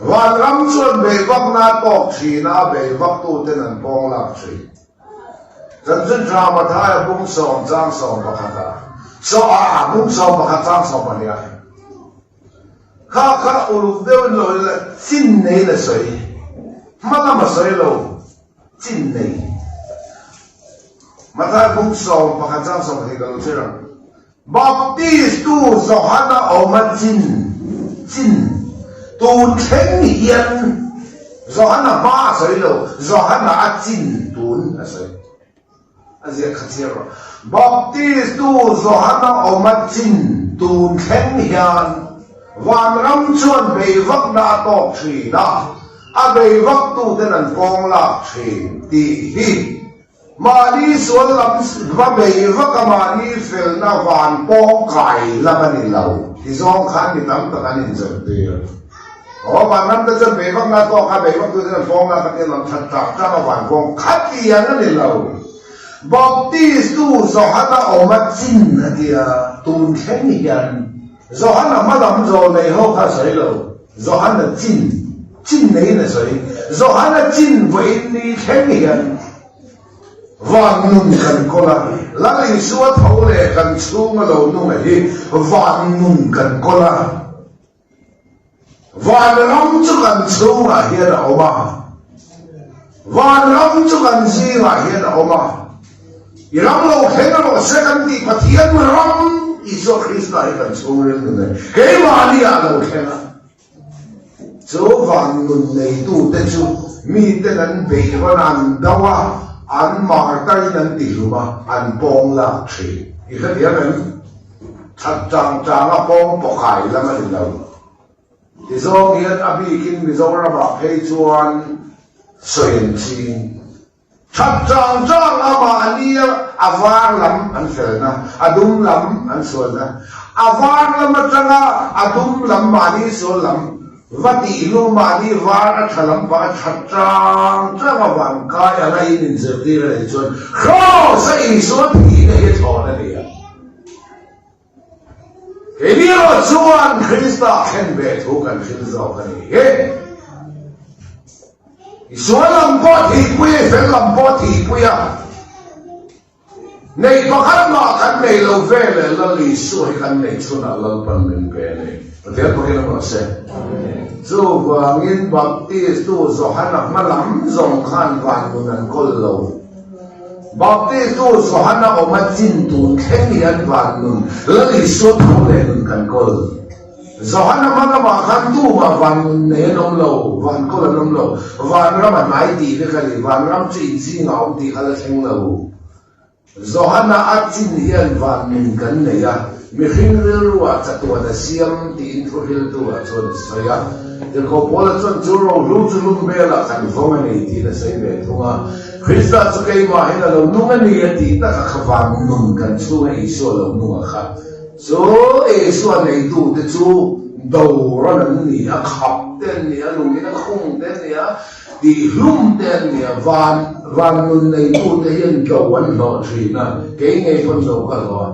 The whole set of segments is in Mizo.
Vanram chuan beihvakna a tawk thin a, a beihvaktuten an pawng lak thin. Chanchin tha Mathaia bung sawm chang sawm pakhata saw a bung sawm pakhat chang sawm pahnih a kha kha uluk deuhin lo ila chin nei la sawi hma lama sawi lo chin nei Mathaia bung sawm pakhat chang sawm pahnih ka lo chhiar ang. Baptist tu Johana awma chin chin tun thleng hian Johana hma a sawi lo, Johana a chin tun a sawi. A ziak kha chhiar rawh. Baptist tu Johana awma chin tun thleng hian vanram chuan beivakna a tawk thin a, a beivaktuten an pawng lak thin tih hi Mahni sual lam va bei vak a mahni felna van pawng kai lam a ni lo ti zawng khan mi tam tak an inzirtir. Aw van ram te chuan bei vak na tawk a bei vak tu ten an pawng lak a tia lam that tak tak a van pawng khatiang a ni lo. Baptist tu Johana awm a chin a tia tun thleng hian Johana hma lam zawl nei ho kha a sawi lo. Johana chin, chin neiin a sawi. Johana chin vawiin ni thleng hian van nun kan kawl a, Lal Isua tho leh kan chhunga lo nunga hi van nun kan kawl a, van ram chu kan chhungah hian a awm a, van ram chu kan zingah hian a awm a. I ram lo thleng rawh se kan tih Pathian ram Isua Krista hi kan chhungril nun e. Keimahni ah lo thleng a. Chu van nun neitute chu miten an beih rawn a, an do a, an martar in an tihlum a, an pawng lak thin. I hrethiam em? That chang chang a pawng pawkai lam a ni lo. Tizawng hian a bikin Mizoramah phei chuan sawi an ching. That chang chang a mahni a var lam an felna, a dum lam an sualna. A var lam atanga a dum lam mahni sual lam va tih hnu mahni var a tha lam pang a that chang chang a van kai anga in inzirtir a nih chuan Kraws a Isua thihna hi thlawn a ni a. Keini erawh chuan Krista thlen ve thu kan hril zawk a ni hi. I sual lam pawh thihpui a, i fel lam pawh thihpui a, neih pakhat mah kan nei lo ve leh Lal Isua hi kan neih chhunah Lalpan min pe a ni. Pathian pakin a rawh se. Chuvangin Baptist tu Johana hma lam zawng khan van nun an kawl lo. Baptist tu Johana awm a chin tun thleng hian van nun Lal Isua tho leh nun kan kawl. Johana hma lamah khan tumah van nun nei an awm lo, van kawl an awm lo. Van ram a hnai tih vek a ni, van ram chu inzingah a awm tih kha la thleng lo. Johana a chin hian van nun kan nei a, mihring rilruah chatuan a siam tiin thuhriltu ah chuan a sawi a. Tirhkoh Paula chuan chu rohlu chu lum velah kan vawng a ni tiin a sawi ve thung a. Krista chu keimahin a lo nung a ni a tih taka kha van nun kan chhunga Isua lo nung a kha chu Isua neitute chu do rawn an ni a, khap te an ni a, lungin a khung te an ni a, tihhlum te an ni a, van van nun neitute hian do an hlawh thin a, kei ngei pawn do ka hlawh a,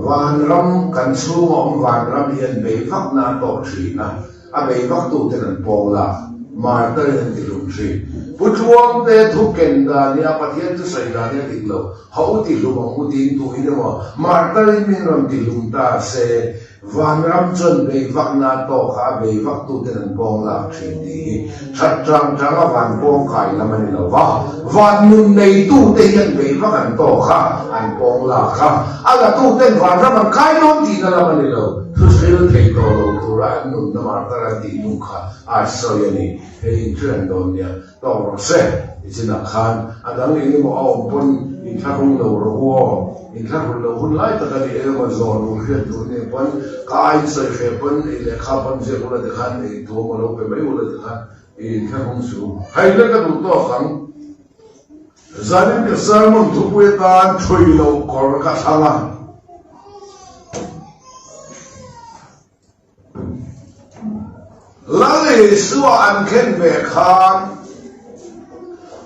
van ram kan chhunga awm van ram hian bei vakna a tawk thin a. A bei vaktuten an pawng la, martar in an ti hlum thin. Pu Tluangte thu ken dan hi a Pathian chu sawi dan hi a dik lo. Ha u ti hlum ang u tiin tu in emaw martar in min rawn ti hlum ta se, vanram chuan bei vakna tawk kha a bei vaktuten an pawng lak thin tih hi that chang chang a van pawng kai lam a ni lo va. Van nun neitute hian bei vak an tawk a, an pawng lak a, a latuten vanram an kai dawn tihna lam a ni lo. Thuhril thei tawh lo tura an nunna martar an tih hnu kha a sawi a ni. Hei inhriat dawn nia, tawk rawh se. I chinah khan a dang eng emaw a awm pawn inthlahrung lo rawh u aw. Inthlahrun loh hun lai tak a ni eng emaw zawn u hriat duh nia pawn ka a insawi hreh pawn ei lehkha pawn ziak ula tikhan ei thu emaw lo pe mai ula tikhan i inthlahrung suh u. Hei le ka duh tawk ang. Zanin ka sermon thupui atan thui loh kawr ka thlang a. Lal Isua an khen ve khan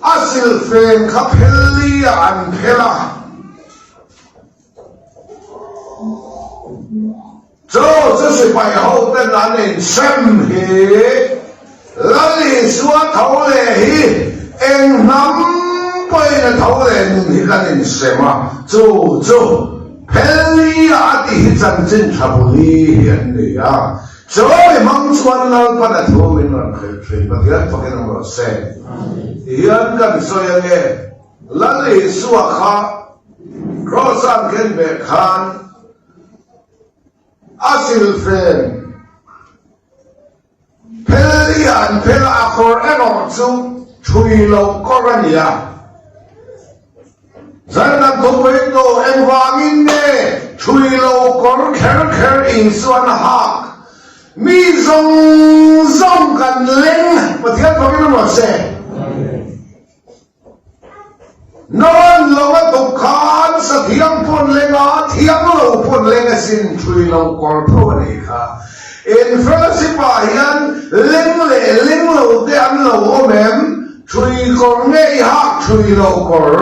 a silhfen kha phel li ah an phel a. Chu chu sipai ho ten an insem hi. Lal Isua tho leh hi eng hnam pawhin a tho leh nun hi kan insem a, chu chu Phelli-a a tih hi chanchin tha buli hi an ni a. Chawi hmang chuan Lalpan a thu min rawn hrilh thin Pathian fakin awm rawh se. Tihian kan sawi ange, Lal Isua kha Kraws-a an khen beh khan a silfen Phel i an phel a, a kawr erawh chu thui loh kawr a ni a. Zan kan thupui tawh engvangin nge thui lo kawr kher kher Isuan a hak? Mi zawng zawng kan leng Pathian fakin a ruat se. Nawn lo a tuk khan sathiang pawn leng a, thiang lo pawn leng a sin thui lo kawr tho a nih kha. In fellowship ah hian leng leh leng lo te an lo awm em? Thui kawr nge i hak thui lo kawr?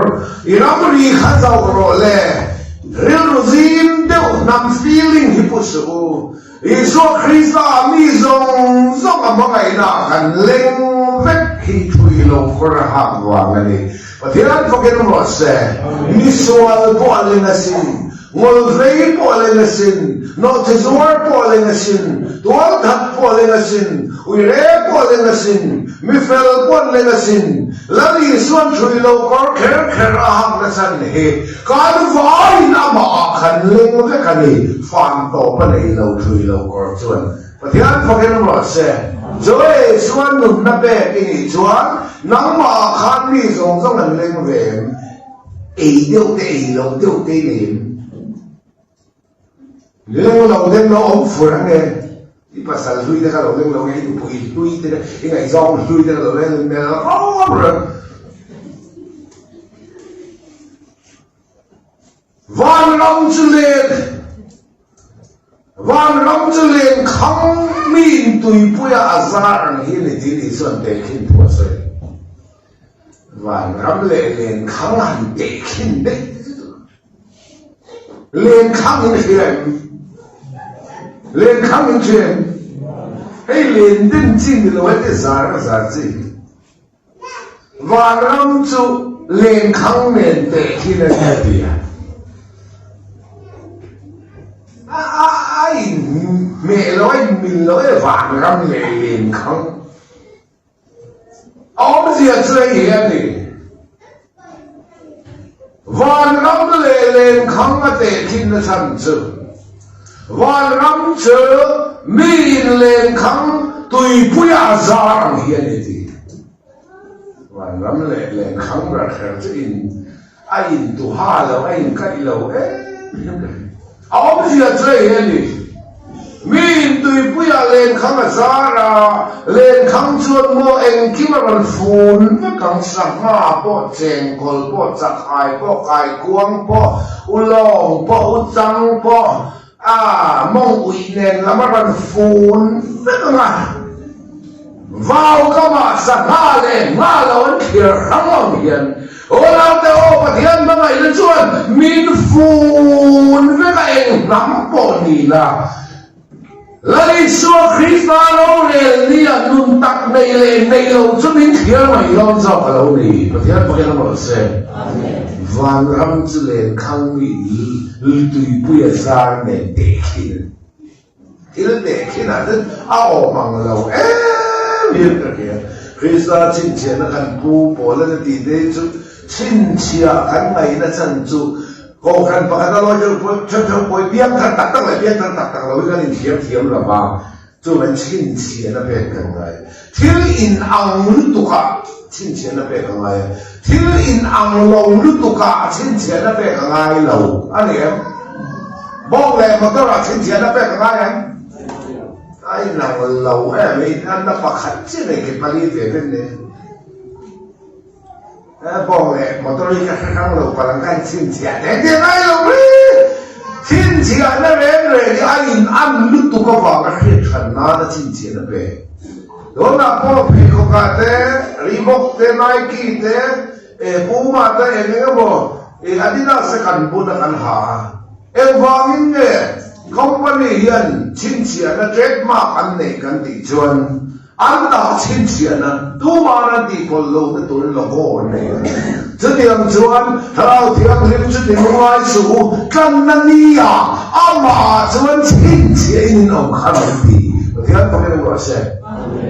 I ramri kha zauh rawh le. Rilru zim deuh hnam feeling hi pu suh u. Isua Krista mi zawng zawng a hmangaihna ah kan leng vek hi thui lo kawr a hak vang a ni. Pathian fakin awm rawh se. Mi sual pawh a leng asin, ngawlvei pawh a leng asin, nawhchi zuar pawh a leng asin, tualthat pawh a leng asin, uire pawh a leng asin, mi fel pawh an leng asin. Lal Isuan thui lo kawr kher kher a hak na chhan hi Kan vaiin amah ah khan leng vek a ni, fan tawp a nei lo thui lo kawr chuan Pathian fakin awm rawh se. Joe chuan nunna pek i nih chuan nangmah ah khan mi zawng zawng an leng ve em? Ei deuh te ei loh deuh te i nei em? Leng lo leng lo awm fur ang e. I pasal hlui te kha lo leng lo nge, i nupui hlui te kha, i ngaihzawng hlui te kha lo leng mel rawm reng. Vanram chu len, vanram chu len khang mi in tuipuia a zar ang hi ni tiin Isua'n tehkhin thu a sawi. Vanram leh len khang han tehkhin daih te chu Lenkhang in hria em? Lenkhang in hria em? Hei len den chi ni lo heti zar a zar chi. Vanram chu lenkhang nen tehkhin a ni a ti a. A a a in hmeh lo a in mil lo e vanram leh lenkhang. A awmzia chu hei hi a ni. Vanram leh lenkhang a tehkhinna chhan chu vanram chu mi in lenkhang tuipuia a zar ang hi a ni ti. Vanram leh lenkhang ber kher chu in a intuha lo, a inkaih lo em em ka hria. A awmzia chu hei hi a ni, Mi intuipuiah lenkhang a zar a, lenkhang chuan maw engkim a rawn fun vek ang, sangha pawh, chengkawl pawh, chakhai pawh, kaikuang pawh, ulawng pawh, uchang pawh, a mawng uih nen lam a rawn fun vek ang a. Vau kamah sangha leh ngha lo an thlir hrang ang hian Aw naute aw Pathian hmangaihna chuan min fun vek a eng hnam pawh ni la. Lal Isua Krista rorel nia nun tak nei leh nei lo chu min thlir mai dawn zawk a lo ni. Pathian fakin a mawlh se. Vanram chu lenkhang mi tuipuia zar nen tehkhin. Thil teh khinah chuan a awm ang lo em hian ka hria. Krista chhinchhiahna kan pu pawl a tih te hi chu chhinchhiah kan ngaihna chan chu Kohhran pakhat a lawi deuh pawh theuh theuh pawh hi piangthar tak tak leh piangthar tak tak lo hi kan inthiam thiam lo va, chuvangin chhinchhiahna pek kan ngai. Thil inang lutukah chhinchhiahna pek a ngai a, thil inang lo lutukah chhinchhiahna pek a ngai lo a ni em? Bawng leh motor ah chhinchhiahna pek a ngai em? A inang lo em? Inanna pakhat chiah nei ke pali ve vek nen. Bawng leh motor hi ka hre hrang lo palang ka inchhinchhiah teh tih a ngai lo ri. Chhinchhiahna reng reng hi a in an lutuk avanga hriat hran nana chhinchhiahna pe. Tunah pawh pheikhawk ah te, Reebok te, Nike te, Puma te eng eng emaw Adidas te kan bun a kan ha a. Engvangin nge company hian chhinchhiahna trademark an neih kan tih chuan. An dah chhinchhiahna tuma'n an tihpawlh lohna turin logo an nei a. Chutiang chuan Thlarau Thianghlim chu ti lungai suh u, tlanna nia amah chuan chhinchhiahin in awm kha min ti. Pathian fakin awm rawh se.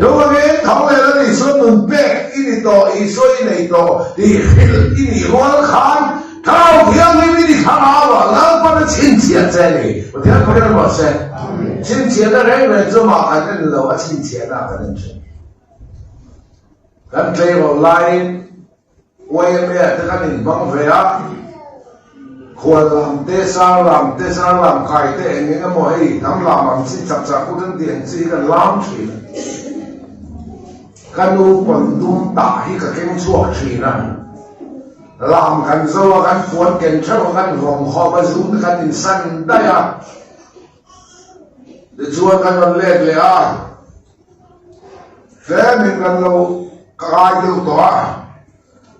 Chuvangin tho leh Lal Isua nun pek i ni tawh, Isua i nei tawh tih hrilh i nih rual khan Thlarau Thianghlim i ni thlarau a, Lalpan a chhinchhiah che a ni. Pathian fakin awm rawh se. Chhinchhiahna reng reng chu mah kan en lo, a chhinchhiahna ah kan en thin. Kan tleirawl laiin YMA ah te kan inhmang ve a, khual lam te, sar lam te, sar lam kai te eng eng emaw hei hnam lam ang chi chak chak ut an tih ang chi hi kan lam thin a. Ka nu pawn dum tah hi ka keng chhuak thin a. Lam kan zo a, kan puan ken theuh a, kan vawm khawm a, zu te kan insan daih a. Tichuan kan rawn let leh a, tlemin kan lo ka ngai deuh tawh a,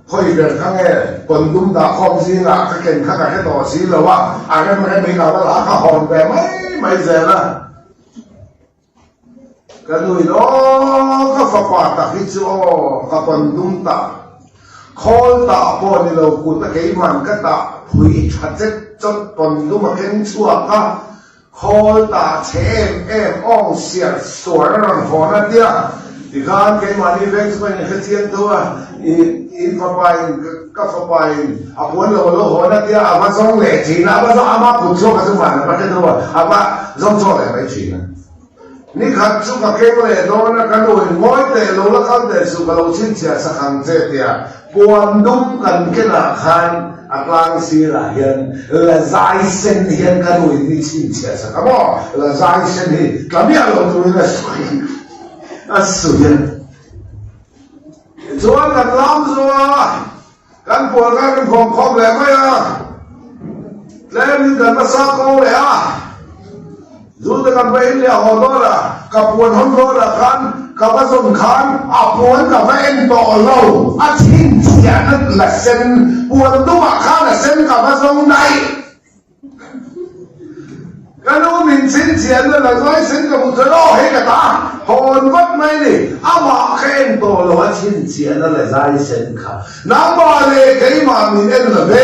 khawi ber kha nge kawndum dah khawm zingah ka ken kha ka hre tawh si lo a, a rem rem hi ka va la ka hawn ve mai mai zel a. Ka nuin aw ka fapa tak hi chu aw ka kawndum tah khawl tah pawh ni lo kut a keimah ka tah phui tha chet chawt kawndum a keng chhuak a Khawl tah chhe em em awng siar suar a rawn hawn a tia tikhan keimahni veng chu ka inhre chiang tho a, i in fapa in ka fapa in a puan lo a lo hawn a tia a va zawng leh thin a, a va zawng ama kut chhuak a chu van a va hre tho a, a va zawng chhuak leh mai thin a. Nikhat chu ka keng leh dawn a, ka nu in ngawi teh lo la kal teh suh ka lo chhinchhiah sak ang che tia Puan dum kan kenah khan a tlang sirah hian la zai sen hian ka nu in mi chhinchhiah sak a maw? La zai sen hi tla miah lo turin a sawi a sawi a. Tichuan kan lam zo a, kan puan kha kan vawm khawm leh mai a, tlemin kan va sa ko leh a. Zu te kan va in leh a haw dawn a, ka puan hawn dawn ah khan ka va zawn khan a puan ka va en tawh lo, a chhinchhiahna la sen puan dumah khan a sen ka va zawng daih. Ka nu min chhinchhiahna la zuai sen ka hmuh chuan aw hei ka ta hawn vat mai ni, amah ka en tawh lo a chhinchhiahna la zai sen kha. Nangmah leh keimah min en la ve,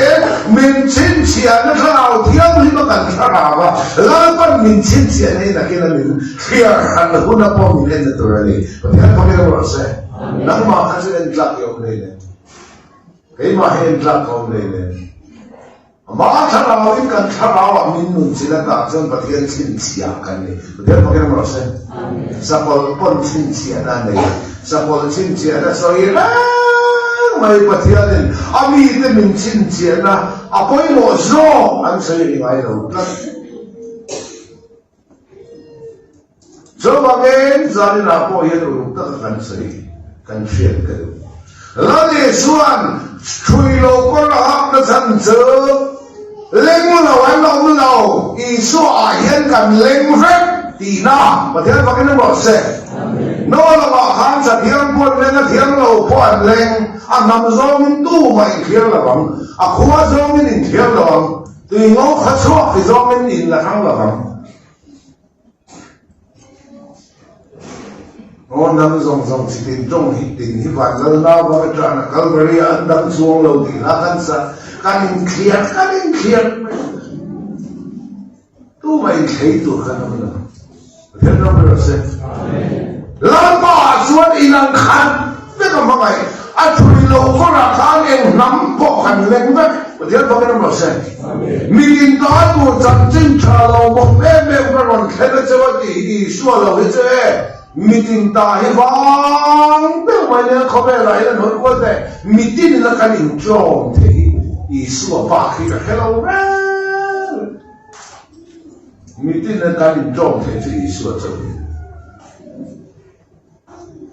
min chhinchhiahna thlarau thianghlim a kan thlarau a, Lalpan min chhinchhiahna hi nakin a min thliar hran huna pawh min enna tur a ni. Pathian fakin a rawh se. Nangmah kha chu en tlak i awm hlei nen, keimah hi en tlak ka awm hlei nen. Amah thlarauin kan thlarauah min nun chin a tah chuan Pathian chhinchhiah kan ni. Pathian fakin a rawh se. Sakawlh pawn chhinchhiahna a nei a, sakawlh chhinchhiahna sawi reng mai Pathianin a mite min chhinchhiahna a pawimawh zawk an sawi ri ngai lo tlat. Chuvangin zaninah pawh hian uluk taka kan sawi kan hriat ka duh. Lal Isua'n ṭhui lo kawr a hakna chhan chu leng lo an awm lo, Isua ah hian kan leng vek tihna Pathian fakin awm rawh se. Noa lamah khan Sathiang pawh an leng a, thiang lo pawh an leng, a hnam zawngin tumah inthiar lo ang, a khua zawngin inthiar lo ang, tui ngo kha chhuak ti zawngin in la hrang lo ang. Aw hnam zawng zawng chi tin tawng hi tin hi van lal nau vang atana Kalvari ah an dang chuang lo tih hla kan sa kan inthliar kan inthliar mai tumah inthlei tur kan awm lo Pathian ram rawh se Lalpa ah chuan inang khat vek a hmangaih a thui lo kawrah khan eng hnam pawh kan leng vek Pathian fakin awm rawh se. Mitin ta tur chanchin tha lo mawm em em ka rawn thlen a cheu a tih hi Isua lo hi chu e, mitin ta hi vang deuh mai nia khawvelah hian an hawi kual teh, mitin ina kan intlawm theih hi Isua bak hi ka hre lo reng. Mitin ina kan intlawm theih chu Isua chauh hi.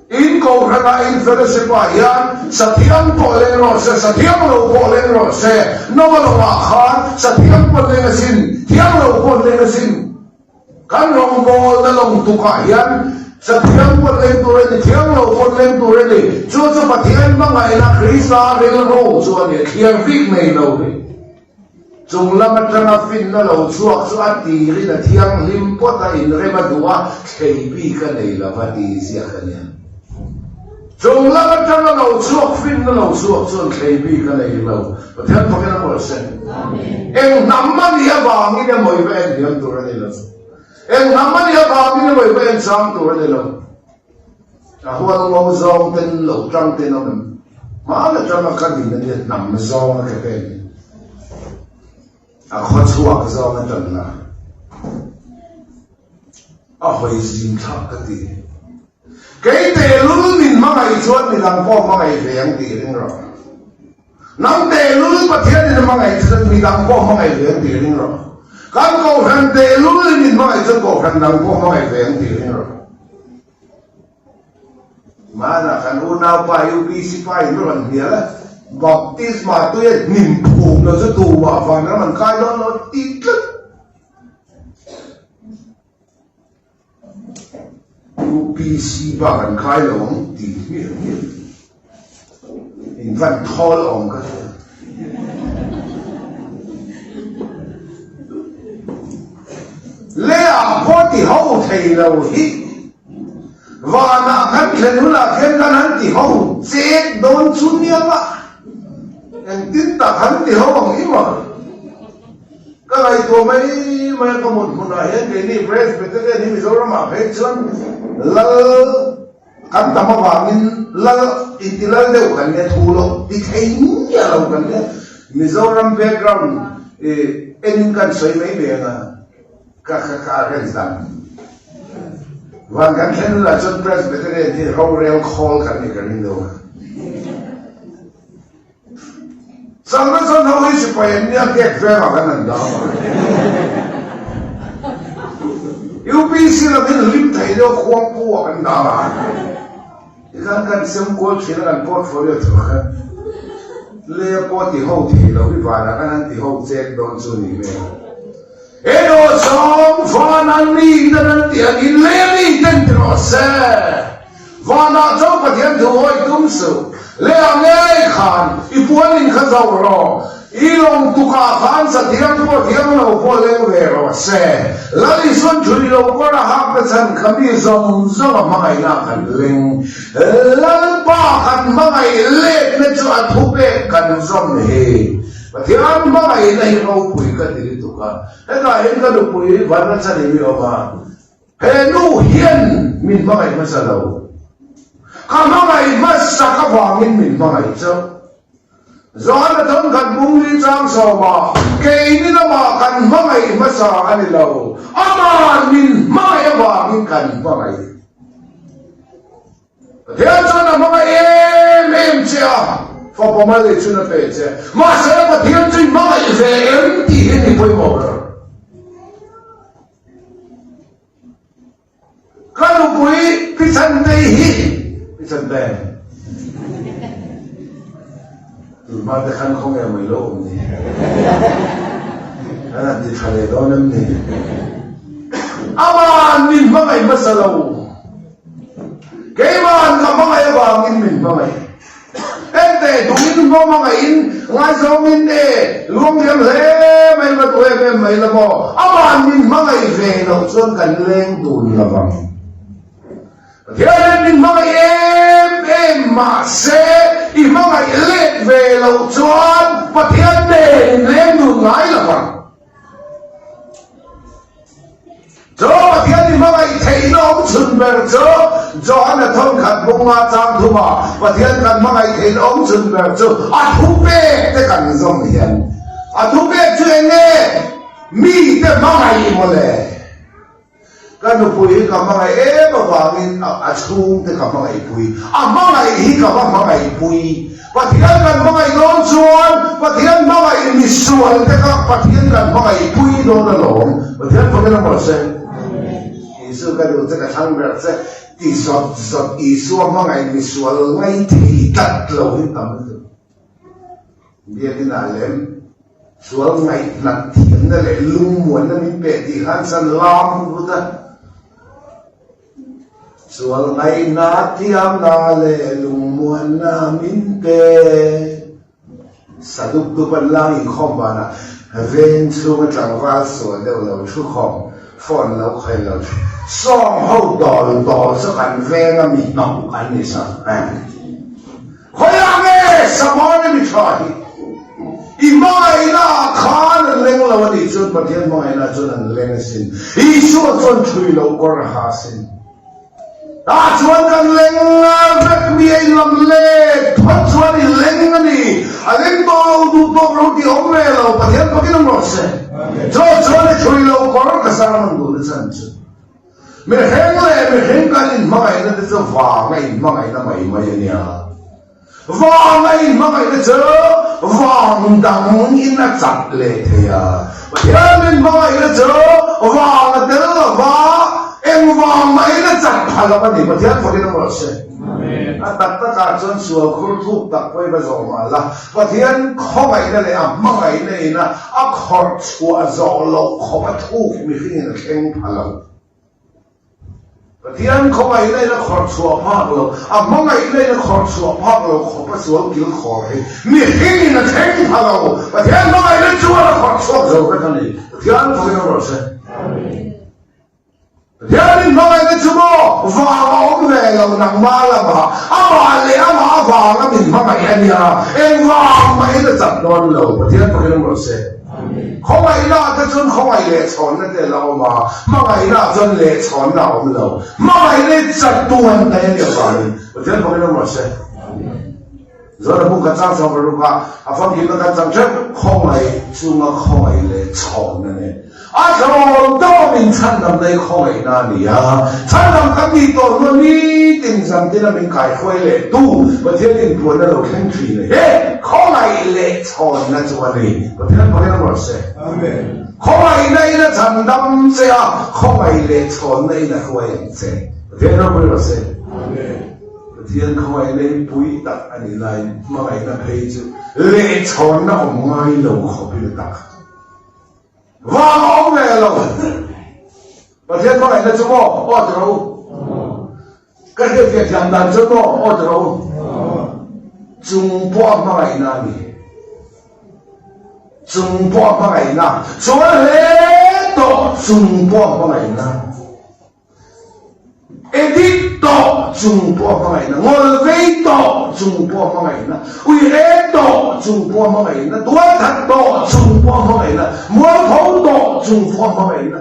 In kohhranah in fellowship ah hian sathiang pawh leng rawh se, sathiang lo pawh leng rawh se, Noa lovah khan sathiang pawh leng asin, thiang lo pawh leng asin. Kan rawngbawlna lawng tukah hian sathiang pawh leng tur a ni, thiang lo pawh leng tur a ni. Chu chu Pathian hmangaihna Krista rilru chu a ni, thliar bik nei lo hi. Chung lam atanga finna lo chhuak chu a tirin a thianghlim pawt a, inrem a duh a, thlei bik a nei lo va ti ziak a nia. Chung lam atanga lo chhuak finna lo chhuak chuan thlei bik a nei lo. Pathian fakin a mawlh se. Eng hnam a nih avangin emaw i va en hniam tur a ni lo. Eng hnam a nih avangin emaw i va en chang tur a ni lo. A hual ngo zawng ten lo tang ten awm em? Hmaan atanga ka din a nia hnam zawng a ke pen. A khaw chhuak zawng a tan la. A hawi zim thlak ka ti. Kei tehlul min hmangaih chuan midang pawh hmangaih ve ang tih ring rawh. Nang tehlul Pathianin a hmangaih chuan midang pawh hmangaih ve ang tih ring rawh. Kan kohhran tehlul in min hmangaih chuan kohhran dang pawh hmangaih ve ang tih ring rawh. Hmanah kan unaupa UPC pa in rawn hnial a, baptisma tuia hnim phum lo chu tumah vanram an kai dawn lo tih tlat. UPC bak an kai lo ang tih hmiah hmiah in van thawl awm ka hria. Leiah pawh ti ho thei lo hi vanah kan thlen hunah khian kan han ti ho chek dawn chu niang a, engtin tak han ti ho ang i maw? Ka ngaihtuah mai mai a, ka mut hmunah hian keini Presbyterian hi Mizoramah phei chuan lal kan tam avangin lal inti lal deuh kan nia, thu loh ti thei miah lo kan nia. Mizoram background enin kan sawi mai mai ang a, ka ka ka arrange dan. Van kan thlen hunah chuan Presbyterian hi rorel khawl kan ni ka ring deuh a. Changna chuan ho hi sipai an nia gate vengah kan han dah a. UPC lam hi hlim thei deuh khuangpu ah kan dah a. Tikhan kan sem kual thin a kan portfolio chu khan lei pawh ti ho thei lo hi vanah khan an ti ho chek dawn chu ni hmel. Emaw zawng vanah mi ten an tih angin lei a mi ten ti rawh se. Vanah chuan Pathian thu hawi tum suh. Lei ah ngei khan i puan in kha zoh rawh. I lawng tukah khan sathiang pawh thiang lo pawh leng ve rawh se. Lal Isuan thui lo kawr a hak na chhan kha mi zawng zawng a hmangaihna kan leng. Lalpa kan hmangaih letna chu a thupek kan zawm hi. Pathian hmangaihna hi ropui ka ti lutuk a, hetah hian ka nupui Vanrachani mi awm a, he nu hian min hmangaih hmasa lo, ka hmangaih hmasak avangin min hmangaih chauh. Johana thawnkhat bungli chang sawma keini lamah kan hmangaih hmasa a ni lo, ama'n min hmangaih avangin kan hmangaih. Pathian chuan a hmangaih em em che a, fapa mal leh chhun a pe che. Mahse Pathian chu i hmangaih ve em tih hi ni pawimawh ber. Ka nupui Pi Chantei hi Pi Chante tunhma te khan khawnge mai lo awm ni. Kan han ti tha leh dawn em ni? Aman min hmangaih hmasa lo. Keima'n ka hmangaih avangin min hmangaih. Ente duhin hma hmangaihin ngaizawngin e luangthiam hle mai va duh em em mai la maw? Ama'n min hmangaih ve loh chuan kan leng dun lo vang. Pathianin min hmangaih em em mahse i hmangaih let ve loh chuan Pathian nen in leng dun ngai lo vang. Chu Pathian i hmangaih theihna awm chhun ber chu Johana thawnkhat bunga chang thuma Pathian kan hmangaih theihna awm chhun ber chu a thupek te kan zawm hian a thupek chu eng nge? Mite hmangaih mawle. Ka nupui hi ka hmangaih em avangin a chhungte ka hmangaihpui. A hmangaih hi ka va hmangaihpui. Pathian kan hmangaih dawn chuan Pathian hmangaih misual te kha Pathian kan hmangaihpui dawn alawm. Pathian fakin a mawlh se. Isu ka duh che ka thlang ber che ti zawt zawt Isua hmangaih misual ngaithei tlat lo hi tam lutuk. Biakinah lem sual ngaihnat thiamna leh lungmuanna min pe tih khan san lam vut a. Sual ngaihnat thiamna leh lungmuanna min pe. Sa dup dup an lang inkhawm vanah veng chhunga tlangval sual deuh lo thu khawm. Phone lo khawi lo thin. Sawng ho dawl dawl chu kan veng a mi hnawk an ni sa. Khawiah nge Samari mi tha hi? I hmangaihna ah khan an leng lo a nih chuan Pathian hmangaihna chuan an leng asin. Isua chuan thui lo kawr a ha asin. Tah chuan kan leng vek mi a inlam let phawt chuan i leng a ni. A leng tawh lo duh tawk lo tih awm ve lo Pathian pakin awm rawh se. Chaw chuan i thui lo kawr ka sermon duhna chhan chu mihring leh mihring kan inhmangaihna te chu vang a inhmangaihna mai mai a nia. Vang a inhmangaihna chu vang dang in a chak leh thei a. Pathian inhmangaihna chu vang a tel lo va, eng vang mahin a chak pha lo a ni. Pathian fakin a mawlh se. A tak takah chuan sual khur thuk tak pawhin va zawh mah la, Pathian khawngaihna leh a hmangaihna ina a khawrh chhuah zawh loh khawp a thuk mihringin a thleng pha lo. Pathian khawngaihna in a khawrh chhuah phak lo, a hmangaihna in a khawrh chhuah phak lo khawp a sual kil khawr hi mihring in a thleng pha lo. Pathian hmangaihna chuan a khawrh chhuak zo vek a ni. Pathian fakin a rawh se. Pathian in hmangaihna chu maw vang a awm ve lo nangmah lamah amah leh amah avanga min hmangaih a nia, engvang mahin a chak dawn lo. Pathian fakin a rawh se. Khawngaihna te chuan khawngaih leh chhawnna te la awm a, hmangaihna ah chuan leh chhawnna a awm lo. Hmangaihna hi chattu an daih a nih avangin Pathian fawkin awm rawh se. Zawna bung khat chang 16 ah a famkimna kan chang theuh, khawngaih chunga khawngaih leh chhawnna nen a thlawn dawm in chhandamna hi khawngaihna a ni a, chhandam kan nih tawh hnuah nitin zantina min kaihruai leh tu Pathian inpuanna lo thleng thin a he khawngaih leh chhawnna chu a ni. Pathian pakin a mawlh se. Khawngaihna in a chhandam che a, khawngaih leh chhawnna in a hruai ang che. Pathian ropui rawh se. Pathian khawngaihna hi pui tak a nih laiin hmangaihna phei chu leh chhawnna awm ngai lo khawpin a tak. Vang a awm ve lo. Pathian hmangaihna chu maw? Aw ti rawh u. Ka hriatfiah thiam dan chu maw? Aw ti rawh u. Chung pawh a hmangaihna a ni. Chung pawh a hmangaihna. Chuan hle tawh chung pawh a hmangaihna. Edit tawh chung pawh a hmangaihna, ngawlvei tawh chung pawh a hmangaihna, uire tawh chung pawh a hmangaihna, tualthat tawh chung pawh a hmangaihna, mualpho tawh chung pawh a hmangaihna,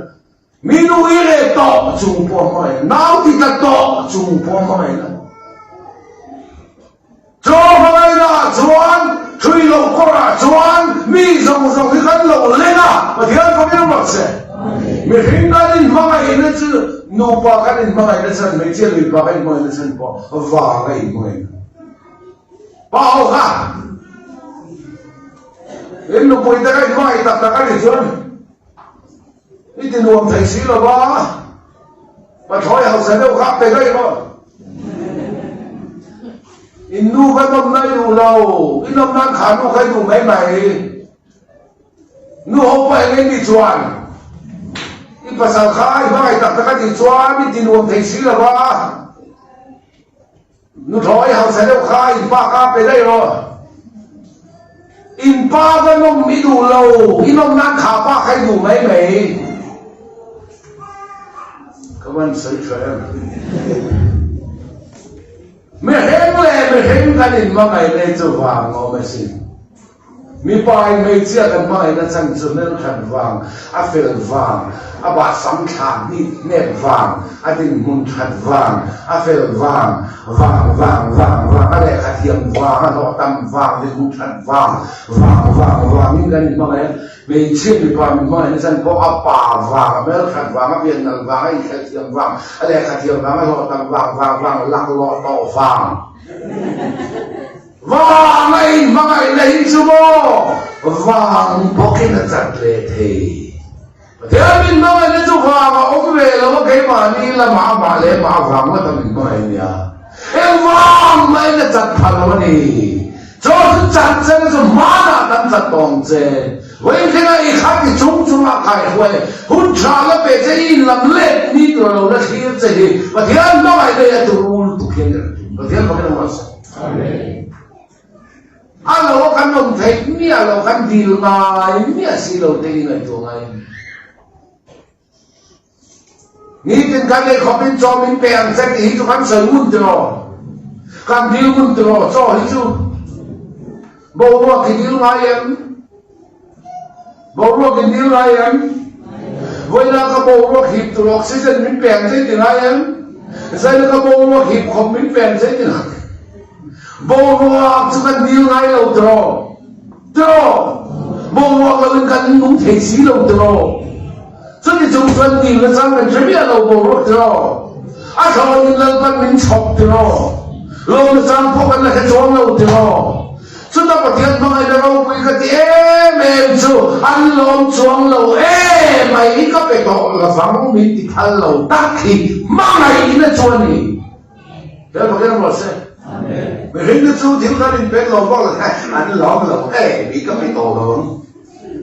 minu uire tawh chung pawh a hmangaihna, nau titla tawh chung pawh a hmangaihna. Chaw hmangaihnaah chuan, hrui loh kawrah chuan mi zawng zawng hi kan lo leng a, Pathian fakin a rawh se. Mihring kan inhmangaihna chu nupa kan inhmangaihna chhan, hmeichhia mipa kan inhmangaihna chhan pawh vang a inhmangaihna. Pa ho kha in nupui te ka inhmangaih tak tak a nih chuan i ti nuam thei si lo va. Pathlawi hausa deuh kha pe daih rawh. In nu kha nawmna i duh lo, i nawmna kha nu kha i duh mai mai. Nu ho pawh eng eng tih chuan i pasal kha i hmangaih tak tak a tih chuan i ti nuam thei si lo va. Nuthlawi hausa deuh kha in pa kha pe daih rawh. In pa va nawm i duh lo, i nawm nan kha pa kha i duh mai mai. Ka van sawi tha em. Mihring leh mihring kan inhmangaih nei chu vang awm asin. Mipa in hmeichhia kan hmangaihna chhan chu hmelthat vang, a fel vang, a bahsam thlah hnih hnep vang, a dinhmun that vang, a fel vang, vang vang vang vang, a lehkha thiam vang, a hlawh tam vang, dinhmun that vang, vang vang vang in kan inhmangaih a. Hmeichhia mipa min hmangaihna chhan pawh a pa vang, a hmelthat vang, a piannal vang, a inkhelh thiam vang, a lehkha thiam vang, a hlawh tam vang, vang vang, laklawh tawh vang. Vang a inhmangaihna hi chu maw vang bawkin a chat leh thei. Pathian min hmangaihna chu vang a awm ve lo a, keimahni lamah amah leh amah avang ngawt a min hmangaih a nia. Eng vang mahin a chat pha lo a ni. Chaw chu chat che na chu hmanah kan chat tawh ang che. Vawiin i khat i chung chungah kaihruai hun tha la pe che i inlam let ni tur a lo la thlir che hi Pathian hmangaihna hi a tur ul tuk hian ka ring. Pathian fakin a ngaihsak. A lo kan awm theih miah lo, kan dil ngai miah si lo te i ngaihtuah ngai a ni. Nitin kan ei khawpin chaw min pe ang che tih hi chu kan sawi ngun tiraw? Kan dil ngun tiraw chaw hi chu? Boruak i dil ngai em? Boruak i dil ngai em? Vawiina ka boruak hip tur oxygen min pe ang che i ti ngai em? Zaina ka boruak hip khawp min pe ang che i ti ngai em? Boruak chu kan dil ngai lo tiraw? Tiraw? Boruak loin kan nung thei si lo tiraw? Chuti chung chuan dil na chang kan hre miah lo boruak tiraw? A thlawnin Lalpan min chhawp tiraw? Lawmna chang pawh kan la hre chuang lo tiraw? Chuta Pathian hmangaihna ropui ka ti em em chu an lawm chuang lo em mai ka pe tawh lovang min ti phal lo tak hi hmangaihna chu a ni. He Pathian ruah se. Mihring te chu thil kan inpek lo bawk lo kha an lawm lo em i ka pe tawh lo ang.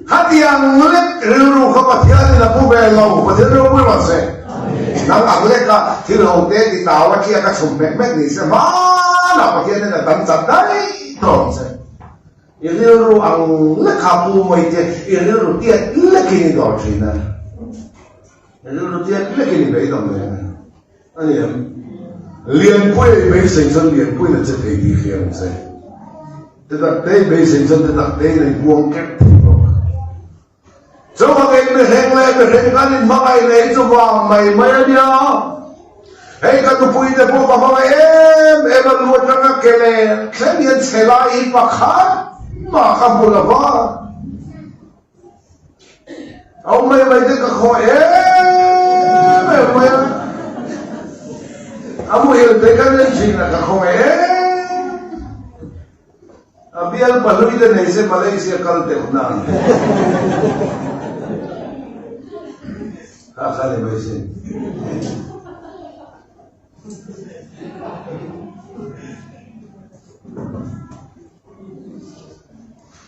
Khatiang lek rilru kha Pathianin a pu ve lo, Pathian ropui ruah se. Nang ang leka thil ho te ti tau a tliak a chhum hmek hmek ni se hmanah Pathianin a dang chat daih. Tawng che. I rilru ang lekha pu mai te, i rilru tiat lekin i dawr thin a. I rilru tiat lekin i beidawng ve a. A ni em? Lianpui a i beisei chuan lianpuiin a che thei tih hria ang che. Te tak te i beisei chuan te tak tein a i buang kep thei bawk. Chuvangin mihring leh mihring kan inhmangaih nei chu vang mai mai a nia. Hei ka nupui te pawh ka hmangaih em em a, lu atanga ke leh thleng hian chhe lai hi pakhat mah ka hmu lo va. A awm mai mai te ka khaw em em mai a. A muhil te ka nei thin a ka khawngaih em. A bial pahlui te nei se Malaysia kal teuh na ang. Kha kha ni mai sin.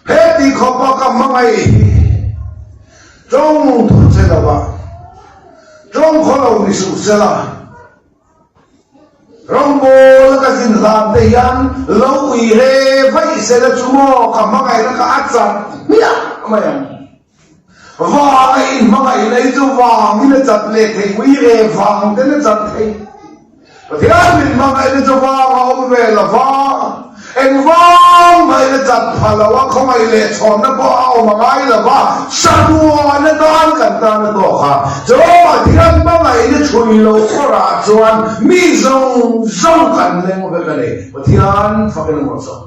He ti khawpa ka hmangaih hi tawng thu che lova tawng khaw lo ni suh sela. Rawngbawl a ka zin hlan te hian lo ui he vaih se la chu maw ka hmangaihna kha a chat hmiah mai ang. Vang a in hmangaihna hi chu vangin a chat leh thei, ui re vang ten a chat thei. Pathian min hmangaihna chu vang a awm ve lo va, Engvang mahin a chat pha lo a, khawngaih leh chhawnna pawh a awm a ngai lo va, saruan atan kan tan a tawk a. Chu Pathian hmangaihna chhui lo kawrah chuan mi zawng zawng kan leng vek a ni. Pathian fakin a ngawt zawk.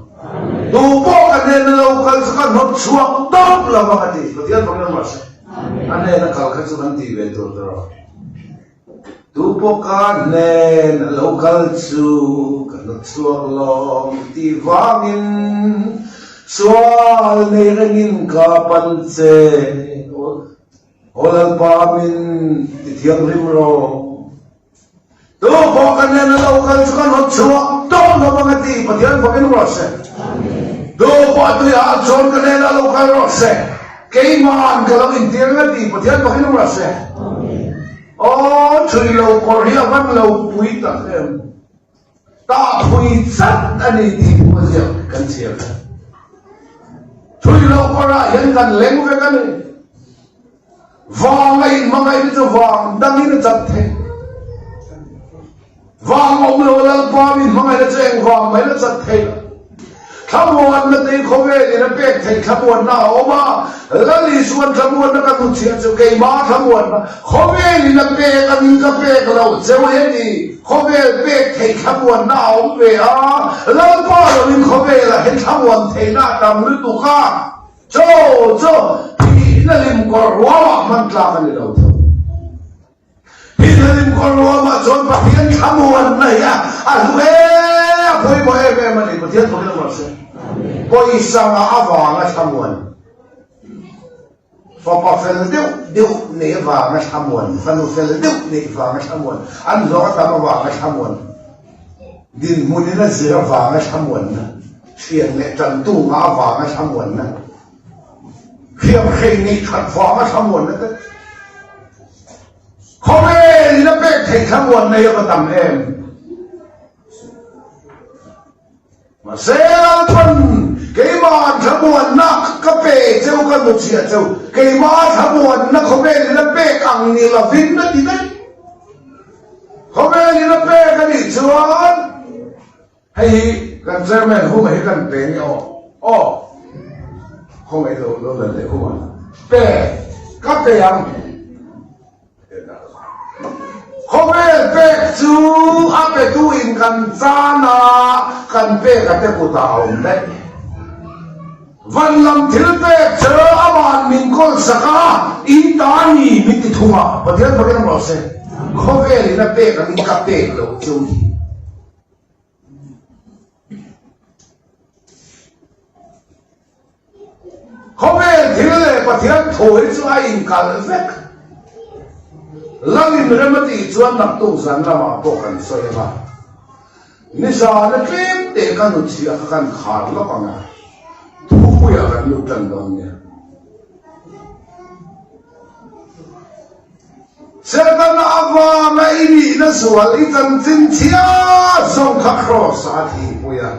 Tu pawh ka hnena lo kal chu ka hnawt chhuak tawp lo vang a ti. Pathian fakin a ngawt se. A hnena kal kha chu kan ti ve tur tur a. Tu pawh ka hnen a lo kal chu ka hnawt chhuak lawm tih vangin sual nei rengin ka pan che aw Lalpa min ti thianghlim rawh. Tu pawh ka hnen a lo kal chu ka hnawt chhuak tawp lo ang a ti Pathian fakin rawh se. Tu pawh tuiah chuan ka hnen a lo kal rawh se. Keima'n ka lo intir nga ti Pathian fakin rawh se. Aw thui lo kawr hi a van lo pui tak em. Tah phui chat a ni tih pawh a ziak kan chhiar kha. Thui lo kawrah hian kan leng vek a ni. Vang a inhmangaih te chu vang dangin a chat thei. Vang awm lo Lalpa min hmangaihna chu eng vang mai la chat thei lo. Thlamuanna te hi khawvelin a pek theih thlamuanna a awm a, Lal Isuan thlamuanna ka hnuchhiah chu keimah thlamuanna khawvelin a pek angin ka pek loh cheu heti khawvel pek theih thlamuanna a awm ve a, Lalpa loin khawvelah hian thlamuan theihna a tam lutuk a. Chaw chu thihna hlim kawr ruamah hman tlak a ni lo thung. Thihna hlim kawr ruamah chuan Pathian thlamuanna hi a hlu em a pawimawh em em a ni. Pathian fakin a rawh se. Pawisa ngah avanga thlamuan, fapa fel deuh deuh neih avanga thlamuan, fanu fel deuh neih vanga thlamuan, an hlawh a tam avanga thlamuan, dinhmunin a zir avanga thlamuanna. Thian leh tantu ngah avanga thlamuanna, hriamhrei neih that vanga thlamuanna te, khawvelin a pek theih thlamuanna hi a va tam em? Mahse Lalpan keimah thlamuanna ka pe cheu ka nuchhiah cheu, keimah thlamuanna khawvelin a pek ang ni lovin a ti daih. Khawvelin a pek a nih chuan hei hi kan chairman huma hi kan pe nge aw aw khawngaih lo lo la leh huma pe ka pe ang Khawvel pek chu a petu in kan chan a kan pek a te kutah a awm daih. Van lam thil pek chu ama'n min kawl sak a, in ta a ni min ti thung a, Pathian fakin awm rawh se. Khawvel in a pek angin ka pek loh chu hi. Khawvel thil leh Pathian thu hi chu a inkalh vek. Lalin rem a tih chuan naktuk zan lamah pawh kan sawi ang a. Nizana tlem teh ka nu chhiah kha kan khar lawk ang a, thupuiah kan lut tan dawn nia. Setana avanga i nihna sual i chanchin chhia zawng kha Kraws ah a thihpui a.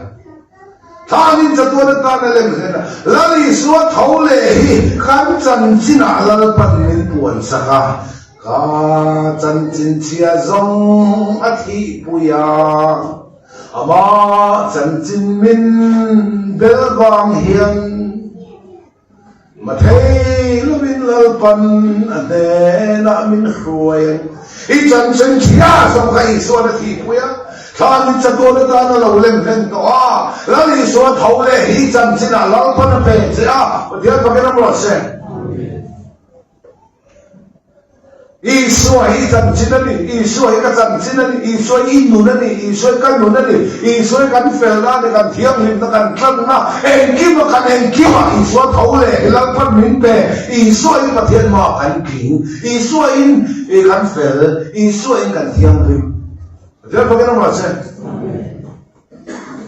Thlanin chatuan atan a lem hlen a, Lal Isua tho leh hi kan chanchinah Lalpan min puan sak a, ka chanchin chhia zawng a thihpui a, amah chanchin min bel vang hian. Mathei lovin Lalpan a hnenah min hruai ang. I chanchin chhia zawng kha Isuan a thihpui a, thlanin chatuan atan a lo lem hlen tawh a. Lal Isua tho leh hi chanchinah Lalpan a pe che a, Pathian fakin a mawlh se. Isua hi chanchin a ni, Isua hi ka chanchin a ni, Isua hi i nun a ni, Isua hi ka nun a ni, Isua hi kan felna a ni, kan thianghlimna, kan tlanna, engkima kan engkima Isua tho leh hi Lalpan min pe, Isua hi Pathian hmaah kan tling, Isua in kan fel, Isua in kan thianghlim. Pathian fakin awm rawh se.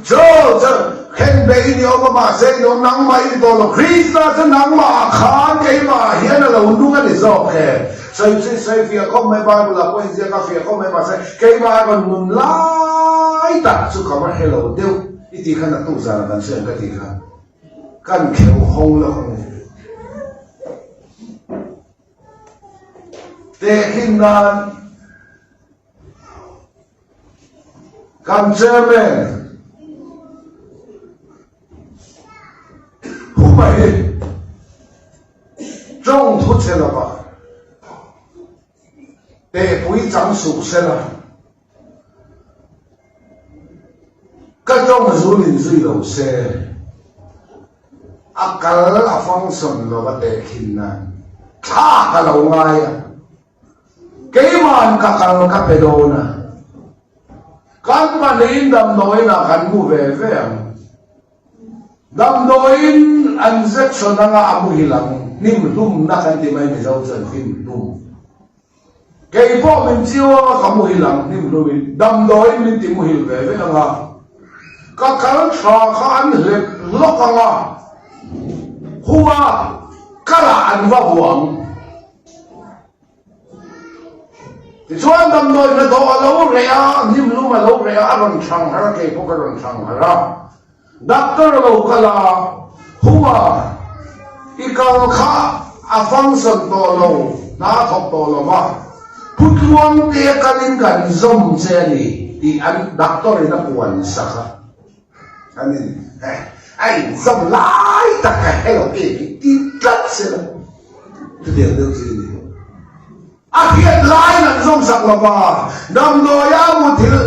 Chu chu khen be i ni awm a, mahse i awm nangmah i ni tawh lo. Krista chu nangmah khan keimah hian a lo nung a ni zawk e. Sawi chu i sawi fiah khawp mai, Bible ah pawh inziak a fiah khawp mai, mahse keimah a rawn nun lai tak chu ka va hre lo deuh i tih khan a tuk zanah kan sawi ang ka tih kha kan kheuh hawng lawk ang e. Tehkhin nan. Kan Chairman Huma hi tawng thu che lova tehpui chang suh sela ka tawng zul in zui lo se a kal a function lova tehkhin nan thla ka lo ngai a. Keima'n ka kal ka pe dawn a, kan pahnihin damdawiinah kan mu ve ve ang. Damdawiin an injection anga a muhil ang, hnim hlumna kan ti mai Mizo chuan hnim hlum. Kei pawh min chiu anga ka muhil ang hnim hlumin, damdawiin min ti muhil ve ve anga, ka kal tha kha an hlep hlawk anga, huma kalah an va vuang. Tichuan damdawi hnathawh a lo reh a, hnimlum a lo reh a, a rawn thang har a, kei pawh ka rawn thang har a. Doctor a lo kal a, Huma, i kal kha a function tawh lo, hna a thawk tawh lo va, Putluang te kalin kan zawm che a ni, tih an doctor in a puan sak a. An in a inzawm lai tak ka hre lo ke hi ti tlat se la chutiang deuh chu i ni. A hriat laiin an zawm sak lo va, damdawia muthilh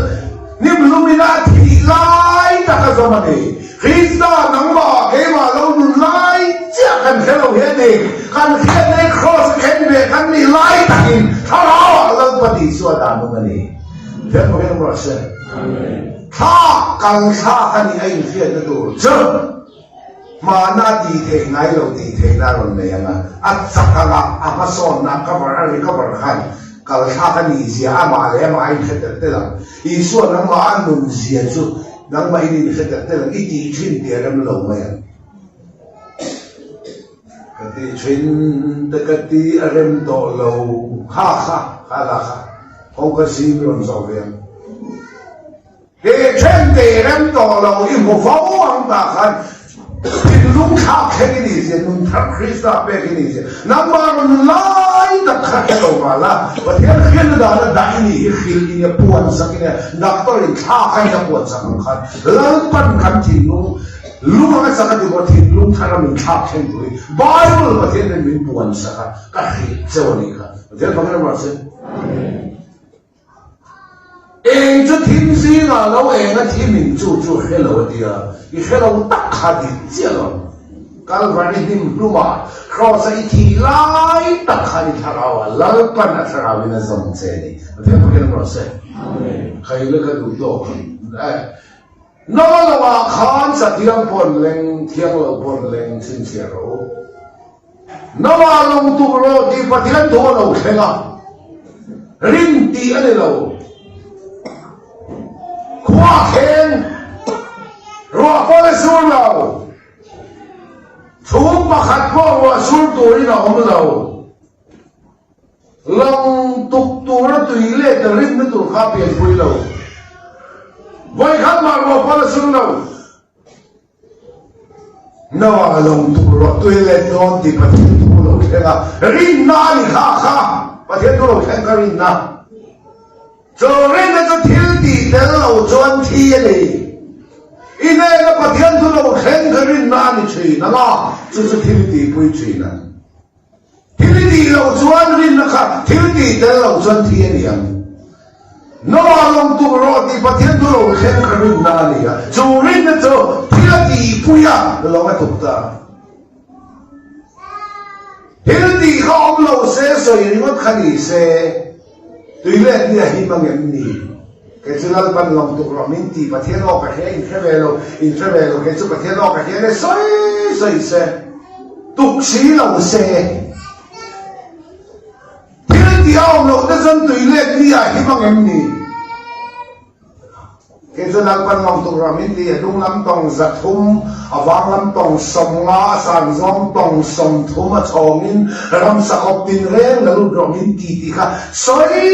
hnimhlum ina a thih lai tak a zawm a ni. Krista nangmah keimah lo nun lai chiah kan hre lo hi a ni. Kan hriat nei kraws a khen ve kan nih lai takin thlarauah Lalpa Isua dan awm a ni. Thiam bawkin awm rawh se. Thla kal thlak a nih a inhriatna tur chu hmana tih theih ngai lo tih theihna a rawn nei ang a, a chak ang a, a hmasawnna a cover a recover khan kal thlak a nih zia amah leh amah a inhre tel tel ang. Isua nangmah a nun zia chu nangmah in inhre tel tel ang, i tih thin tih a rem lo mai ang. Ka tih thin te ka ti a rem tawh lo, kha kha kha la kha kawngka zim i rawn zawh ve ang. He then te i rem tawh lo i hmu fo ang tah khan. Thinlung thlak thleng i nih zia, nun thar Krista pek i nih zia, nangmah rawn lai tak kha hre lo mah la, Pathian hriatna dana dah i nih hi hrilh i nia, puan sak i nia, doctor in thla kha in a puan sak ang khan Lalpan kan thinlung lung anga chak a ti maw, thinlung thar a min thlak thleng tur hi Bible Pathian in min puan sak a, ka hrilh cheu a nih kha. Pathian fangin a ruah se. Eng chu thim zingah lo eng a thim in chu chu hre lo a tia, i hre lo tak kha dik chiah lo. Kalvari hnim hlumah Kraws a i thih lai tak khan i thlarau a Lalpan a thlarau in a zawm che a ni. Pathian fakin rawh se. Khai le ka duh tawk eh. Naw lo ah khan sathiang pawn leng, thiang lo pawn leng chhinchhiah rawh u. Nawa lawng tuk rawh tih Pathian thu a lo thleng a, rin tih a ni lo. Khua thleng, ruah pawh a sur lo. Chhum pakhat pawh ruah sur turin a awm lo. Lawng tuk tura tui let rinna tur kha a pianpui lo. Vawikhat mah ruah pawh a sur lo. Noah lawng tuk rawh tui let dawn tih Pathian thu lo thleng a, rinna a ni kha kha Pathian thu lo thleng kha rinna. Chu rinna chu thil tih tel lo chuan thi a ni. I hnena Pathian thu lo thleng kha rinna a ni thin ang a, chu chu thil tihpui thin ang. Thil i tih loh chuan rinna kha thil tih tel loh chuan thi a ni ang. Noah lawng tuk rawh tih Pathian thu lo thleng kha rinna a ni a, chu rinna chu thil a tihpui a lawng a tuk ta. Thil tih kha awm lo se sawi ringawt kha ni se, tui let ni a him ang em ni? Kei chu Lalpan lawng tuk rawh min ti Pathian aw ka hria in hre ve lo, in hre ve lo kei chu Pathian aw ka hria le sawi sawi se. Tuk si lo se. Thil tih a awm loh te chuan tui let ni ah him ang em ni? Kei chu Lalpan lawng tuk ram in ti a dung lam tawng 300, a vang lam tawng 50, a san zawng tawng 30 a chhawng in ram sakawp tin reng la lut rawh min ti tih kha sawi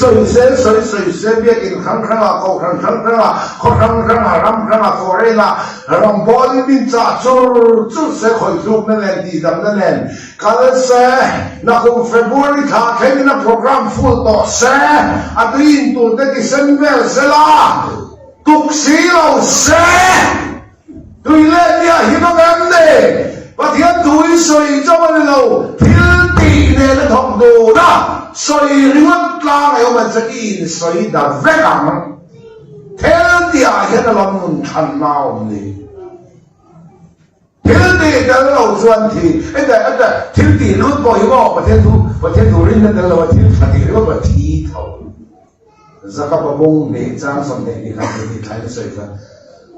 sawi se sawi sawi se biakin hrang hrang ah kohhran hrang hrang ah khaw hrang hrang ah ram hrang ah foreign ah Ram bawlin min chah chur chur se khawihhlukna nen tihdamna nen kal se, nakum February thla thlengin a program full tawh se, a tui in tur te ti sen vel se la, tuk si lo se, tui leh nia him ang em ni? Pathian thu i sawi chauh a ni lo, thil tih nen a thawk dun a, sawi ringawt tlang ei awm an che i insawi da vek ang. Thil tih ah hian a lam nun thanna a awm ni. Thil tih tel lo chuan thi, ete ete thil tih lut pawh hi maw Pathian thu Pathian thu rinna tel lo a thil tha tih ringawt pawh thi tho. Zakapa bung hnih chang 20 ni khan thil tih thlain a sawi kha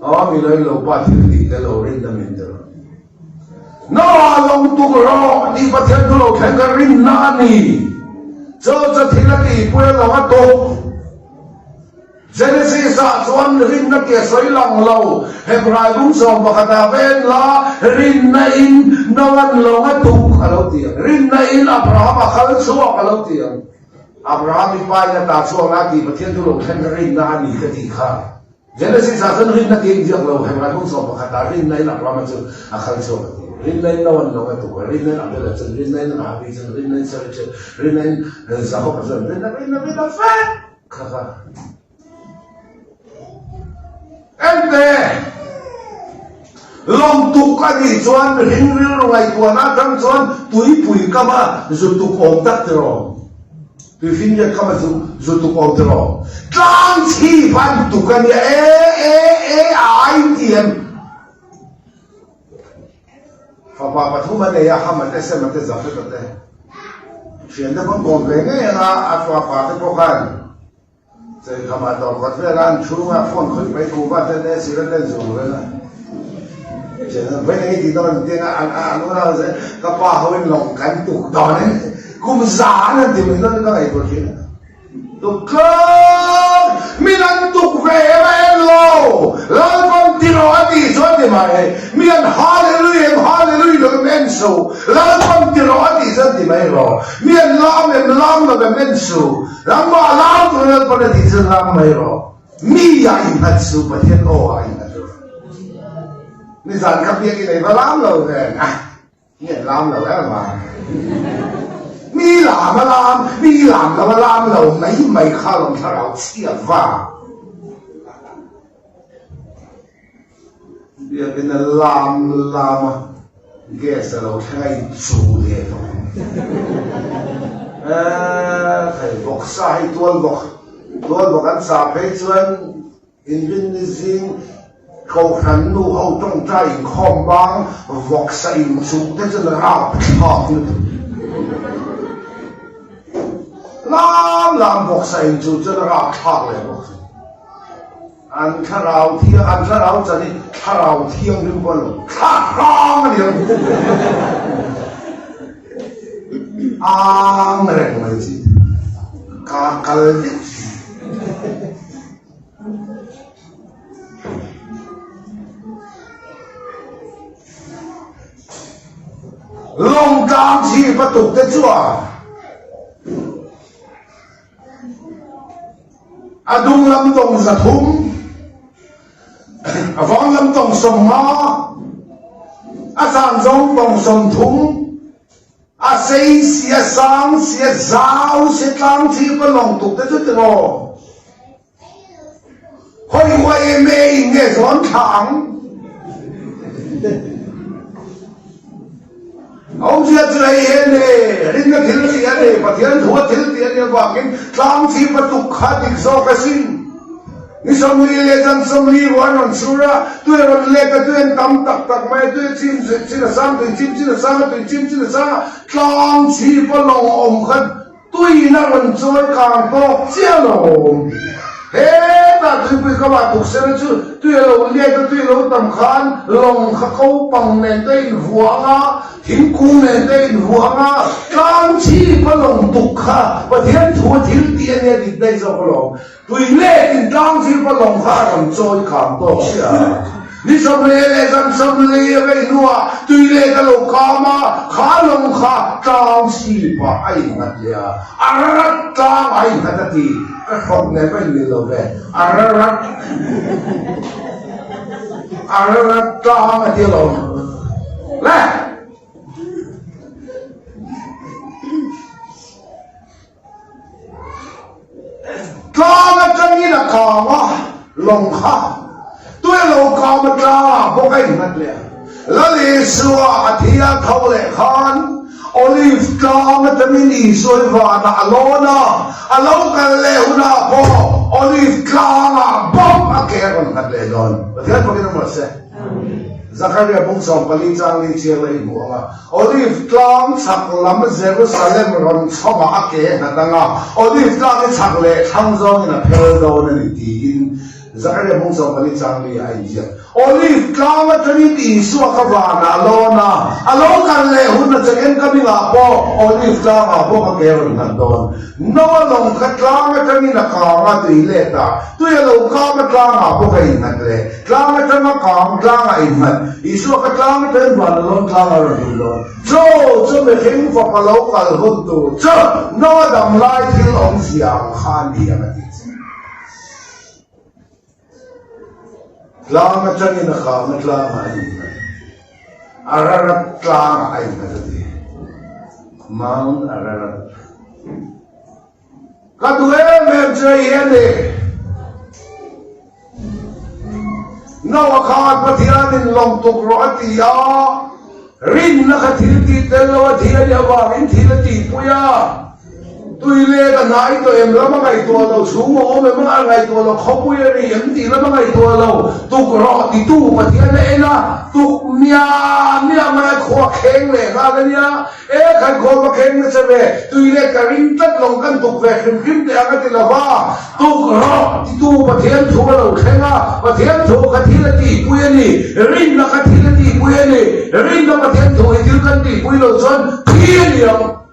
aw mi lo lo pa thil tih tel lo rinna min tel. Noah lawng tuk rawh tih Pathian thu lo thleng kha rinna a ni. Chu chu thil a tihpui a lawng a tuk. Genesis ah chuan rinna tih a sawi lang lo. Hebrai bung 11 ah ven la, rinna in Noah-n lawng a tuk a lo ti ang. Rinna in Abraham a kal chhuak a lo ti ang. Abraham i pa in a ta chhuak la tih Pathian thu lo thlen kha rinna a ni ka tih kha. Genesis ah chuan rinna tih a inziak lo. Hebrai bung 11 ah rinna in Abraham-a chu a kal chhuak a ti. Rinna in Noah-n lawng a tuk a, rinna in Abel-a chuan, rinna in Rahabi chuan, rinna in Sarah chuan, rinna in Jakob-a chuan, rinna, rinna, rinna vek! Kha kha. Ente! Lawng tuk a nih chuan mihring rilru ngaihtuahna atang chuan tuipui kama zu tuk awm tak tiraw? Tuifinriat kama zu zu tuk awm tiraw? Tlang chhip an tuk a nia e e e a ai ti em? Fapa pathum a nei a, Hama te, Sema te, Jafeta te. Thiante pawn kawm ve ngei ang a, a fapa te pawh khan Cheikhama dawr kawt vela an chhunga phone khawih mai kuhva te leh sira te an zuang vel a. Thiante vawi nei tih dawn an ti ang a, an an unau se ka pa ho in lawng kan tuk dawn in kum za an han ti mai dawn in ka ngaihtuah thin a. Tuk tlak! Min an tuk ve em a en lo! Lalpan ti rawh a tih chuan ti mai hei. Mi an Hallelui em Hallelui lo em en su. Lalpan ti rawh a tih chuan ti mai rawh. Mi an lam em lam lo em en su. Nangmah lam tur Lalpan a tih chuan lam mai rawh. Mi ah innghat su Pathian aw ah innghat rawh. Nizan kha biakin ei va lam lo nen a, mi an lam lo em a. Mi lam a lam, mi lam lo a lam lo mai mai kha lawm thlarau chhia va. Biakin a lam lam a, gas a lo thleng a inchu leh tawh. Eee hei vawksa hei tual vawk, tual vawk an sa phei chuan Inrinni zing Kohhran nu ho tawngtai inkhawm bang vawksa inchuh te chuan rap thlak lutuk. Lam lam vawksa inchuh chuan rap thlak leh bawk si. An thlarau thiang, an thlarau chan hi thlarau thianghlim pawh a ni lo, thlahrang a ni ang. Ang reng mai chi, ka kal vek chi. Lawngtlang chhip a tuk te chuan a dung lam tawng 300, a vang lam tawng 50, a san zawng tawng 30, A sei si, a sang si, a zau si, tlang chhip a lawng tuk te chu tiraw? Hawi huai em e in nge zawn thla ang? A awmzia chu hei hian e, rinna thil tih a ni, Pathian thu a thil tih a nih avangin tlang chhip a tuk kha dik zawk asin. Ni 40 leh zan 40 ruah an rawn sur a, tui a rawn let a, tui an tam tak tak mai a, tui a chim chin a sang, tui chim chin a sang a, tui chim chin a sang a, tlang chhip a lawng awm khan tuiin a rawn chawi kang tawk chiah lo awm. Hetah tuipui ka vah tuk sela chu tui a lo let a, tui a lo tam khan lawng kha ko pang nen te a invuang a, Thingkung nen te invuang a, tlang chhip a lawng tuk kha Pathian thu a thil tih a nia dik daih zawk alawm. Tui letin tlang chhip a lawng kha a rawn chawi kham tawk sia. Ni 40 leh zan 40 a vei hnuah tui let a lo kam a, kha lawng kha tlang chhipah a innghat leh a, Ararat tlang a innghat a ti. Ka hrawk nen pawh inmil lo ve. Ararat Ararat tlang a ti alawm. Le! Tlang atangin a kang a, lawng kha tui a lo kang a tlangah bawk a innghat leh a. Lal Isua a thi a tho leh khan Olive tlang atangin Isua hi vanah a lawn a, a lo kal leh hunah pawh Olive tlangah bawk a ke a rawn nghat leh dawn. Pathian fakin awm rawh se. Zakaria bung 14 chang li chiang la i hmuh ang a, Olive tlang chhak lam Jerusalem rawn chhawmah a ke nghat ang a, Olive tlang hi chhak leh thlang zawngin a phel dawn a ni tiin Zakaria bung 14 chang li ah a inziak. Olive tlang atangin Isua kha vanah a lawn a, a lo kal leh hun a second coming ah pawh Olive tlangah bawk a ke rawn nghat dawn. Noa lawng kha tlang atangin a kang a tui let a, tui a lo kam a tlangah bawk a innghat leh. Tlang atanga kang tlangah innghat. Isua kha tlang atangin van a lawn tlangah a rawn lut dawn. Chaw chu mihring fapa lo kal hun tur chu Noa dam lai thil awmzia ang kha a ni ang a ti che. Tlang atangin a kang a tlangah a innghat. Ararat tlangah a innghat a ti. Mount Ararat. Ka duh em em chu hei hi a ni. Noah khan Pathianin lawng tuk rawh a ti a, rinna kha thil tih tel lo a thi a nih avangin thil a tihpui a. Tui let a hnai tawh em lam a ngaihtuah lo, chhung a awm em a ngaihtuah lo, khawpui a ri em tih lam a ngaihtuah lo, tuk rawh titu Pathian a en a, tuk miah miah mai a khua kheng leh nghal a nia. E khan khawm a kheng nasa ve, tui let ka ring tlat lo kan tuk ve hrim hrim teh ang a ti lo va, tuk rawh titu Pathian thu a lo thleng a, Pathian thu kha thil a tihpui a ni, rinna kha thil a tihpui a ni, rinna Pathian thu hi thil kan tihpui lo chuan thi a ni ang.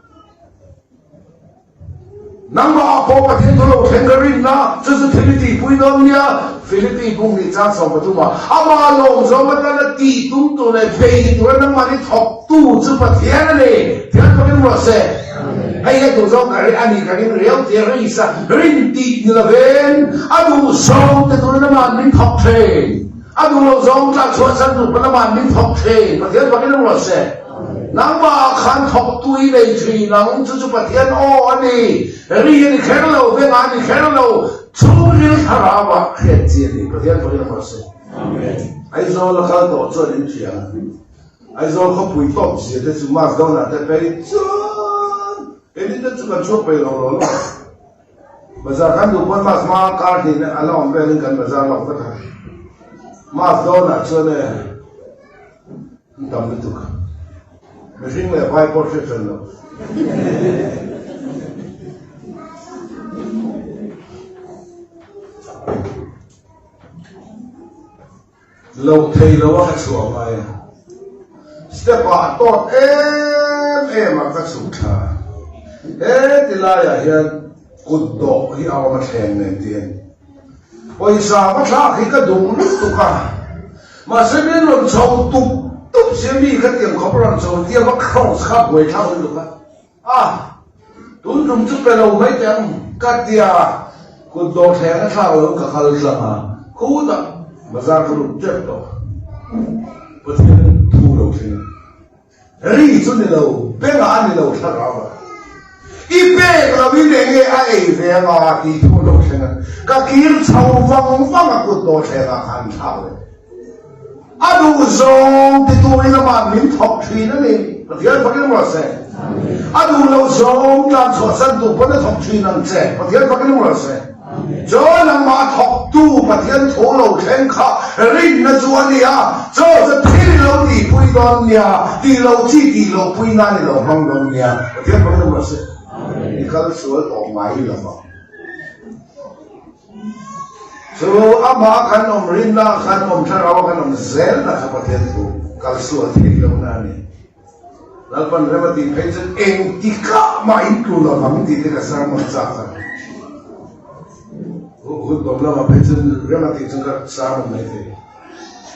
Nangmah pawh Pathian thu lo thleng ka rinna chu chu thil i tihpui dawn nia. Philippi bung nih chang 13 ah, Amah lawm zawng atana tih tum tur leh bei tura nangmahni thawktu chu Pathian a ni. Thian pakin ruah se. Hei hian duh zawng ka ring a ni ka ring riau tia rin sa rin tih ni lovin a duh zawng te tura nangmah min thawk thin. A duh lo zawng tlak chhuah san tur pawn aman min thawk thin. Pathian fakin awm rawh se. Nangmah khan thawk tui nei thin ang, chu chu Pathian aw a ni. Ri a ni kher lo, vengah a ni kher lo, chhungril thlarau ah hriat chi a ni. Pathian fakin awm rawh se. Aizawl a kal tawh chuan in hria ang. Aizawl khawpui tawp zia te chu Mas dawnah te phei chuan keini te chu kan chhuak peih lo lo lo. Bazar kan duh pawn Mas hma kar hnih a la awm velin kan bazar lawk vat a. Mas dawnah chuan e an tam lutuk. Mihring leh vai pawh hriat hran lo. Loh thei lo a ka chhuah ngai a, step ah a tawt em em a ka chhuk thla. He ti laiah hian kut dawh hi a awm a thleng nen tih a ni. Pawisa va thlak hi ka duh lutuk a, mahse min rawn chho tup tup sia mi kha tiang khawp a rawn chho tia va cross kha buai thlak lutuk a. A, tun tum chu pe lo mai teh ang ka tia, kut dawh thleng a thlak lo ka kal tlang a, khutah bazar ka lut tep tawh. Pathian thu lo thleng a, ri chu ni lo, bengah a ni lo thlarau a, i pek lo in eng nge a ei ve anga tih thu lo thleng a, ka kir chho vang vang a kut dawh thleng ah khan thlak leh. A duh zawng ti turin amah min thawk thin a ni. Pathian fakin rawh se. A duh loh zawng tlan chhuahsan tu pawn a thawk thin ang che. Pathian fakin rawh se. Chaw nangmah thawktu Pathian thu lo thleng kha rinna chu a ni a, chaw chu thil i lo tihpui dawn nia, tih loh chi tih loh pui nan i lo hmang dawn nia. Pathian fakin rawh se. I kal sual tawh ngai lo vang. Chu amah kan awm rinna khan awm thlarau a kan awm zelna kha Pathian thu kal sual theih lohna a ni. Lalpan rem a tih phei chuan engtikah mah in tlu lo vang tih te ka sermon chak a. Hun tawp lamah phei chuan rem a tih chuan ka sermon mai thei.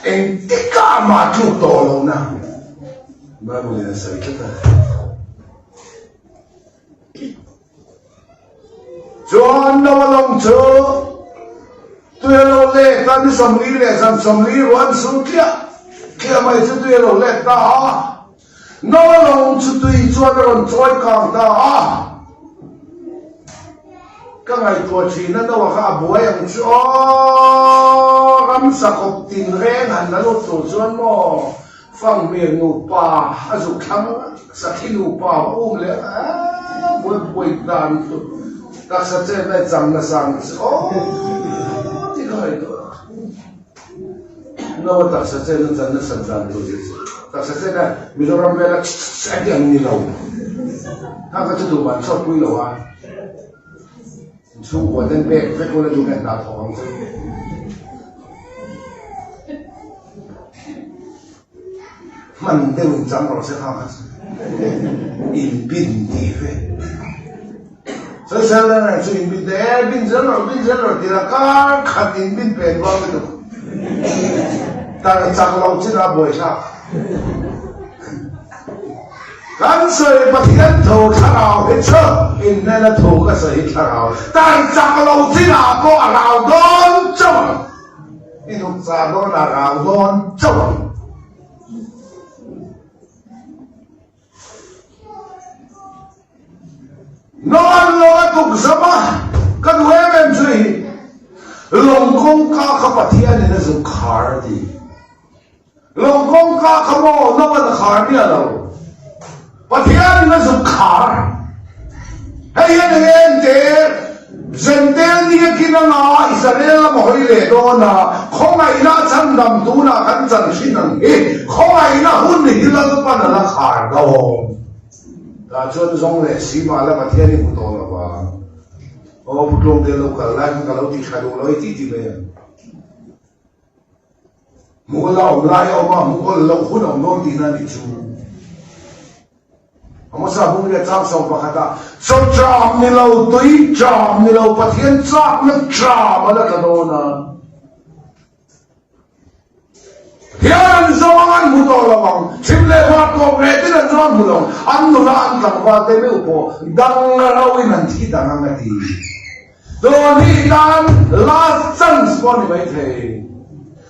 Engtikah mah tluk tawh lohna Bible in a sawi tlat a. Chuan Noa lawng chu tui a lo let a, ni 40 leh zan 40 ruan su tliah tliah mai chu tui a lo let ta a. Noa lawng chu tui chuan a rawn chawi kang ta a. Ka ngaihtuah thin a, Noa kha a buai ang chu aw, ramsa kawp tinreng han la lut tur chuan maw Fanghmir nupa a zuk thlang sakhi nupa va um leh a buai buai dan chu taksa chet lai chang nasa ang chu aw ti ka ngaihtuah a no a taksa chet na chan nasat dan tur hi chu taksa chet a Mizoram vela a ti ang ni lo kha ka chu duhman chhuak pui lo a chhungkua ten pek vek ula duh nge hna thawk ang chu. Hman deuh in chang rawh se kha kha chu in bin tih ve. Sawisel na reng chu in bin te e bin zel rawh bin zel rawh tih a kar khat in bin pen rual lutuk. Tar chak lo chin a buai thlak. Kan sawi Pathian tho thlarau hi chu in hnena thu ka sawi hi thlarau tar chak lo chin ah pawh a rau dawn chauh ang. I hnuk chah dawn a rau dawn chauh ang. Nawn lo a tuk zam a, ka duh em em chu hi lawng kawngka kha Pathianin a zuk khar a ti. Lawng kawngka kha maw Noah-n a khar miah lo. Pathianin a zuk khar. Hei hian eng nge entir? Zentel ni a kin anga Israel lam a hawi leh dawn a, khawngaihna a chhandam tunah kan chan hrin ang hi, khawngaihna hun hi Lalpan a la khar dawn. Tah chuan zawng leh si mah la Pathian i hmu tawh lo vang. Aw Pu Tlawngte lo kal lai khan ka lo ti tha duh lo i tih ti mai ang. Hmuh la awm lai a awm a, hmuh awl loh hun a awm dawn tihna a nih chu. Amosa bung leh chang sawm pakhatah, Chaw ṭam ni lo, tui ṭam ni lo, Pathian chakna ṭam a la tla dawn a. Hian an zawng an hmu tawh lo ang, chhim leh hmar tawp leh tin an zawng an hmu lo ang, an nula an tlangval te meuh pawh dang rauin an thi dang ang a ti. Tun hi tan last chance pawh a ni maithei.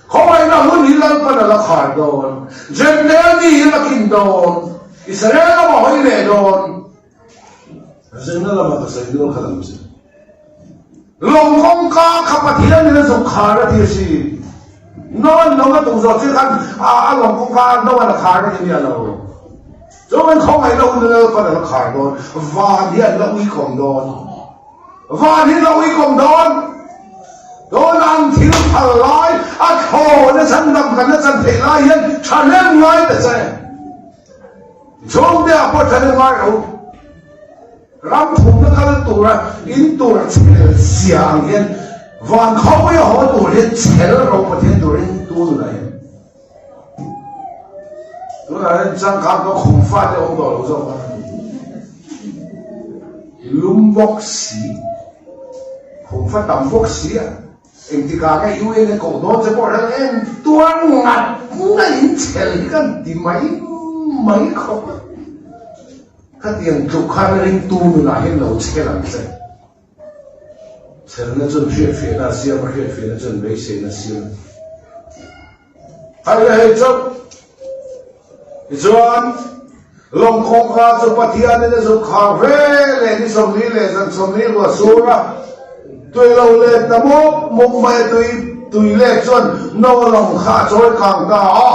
Khawngaihna hun hi Lalpan a la khar dawn. Jentail mi hi la kin dawn. Israel lam a hawi leh dawn. Zirna lamah ka sawi nual kha lam che. Lawng kawngka kha Pathian in a zuk khar a ti a si. Noan lawng a tuk zawh chiah khan a lawng kawngka Noan a khar a ti miah lo. Chuan khawngaihna hun a Lalpan a la khar dawn. Van hi an la uikawm dawn. Van hi la uikawm dawn. Tuna an thil phal lai a thlawn a chhandam kan la chan theih lai hian thahnem ngai ta che. Chhungte ah pawh thahnem ngai lo. Ram thumna kal tura in tur chhel zia ang hian van khawpui a haw tur hian chhel ro Pathian turin tun la hian. Tunah hian changkang pawh khum fate awm tawh lo zawk a. Lum bawk si, khum fa tam bawk si a, engtikah nge UN a koh dawn che pawh hre em tuar ngat ngat in chhel hi kan ti mai mai khawp a. Khatiang tluk khan ringtu nunah hian lo chhel ang che. Chhelna chuan hriatfiahna a siam a, hriatfiahna chuan beiseina a siam a. Hai le hei chauh. Tichuan, lawng kawngka chu Pathianin a zuk khar ve leh ni 40 leh zan 40 ruah sur a, tui lo let ta mawp mawp mai a, tui tui let chuan Noa lawng kha a chawi kang ta a.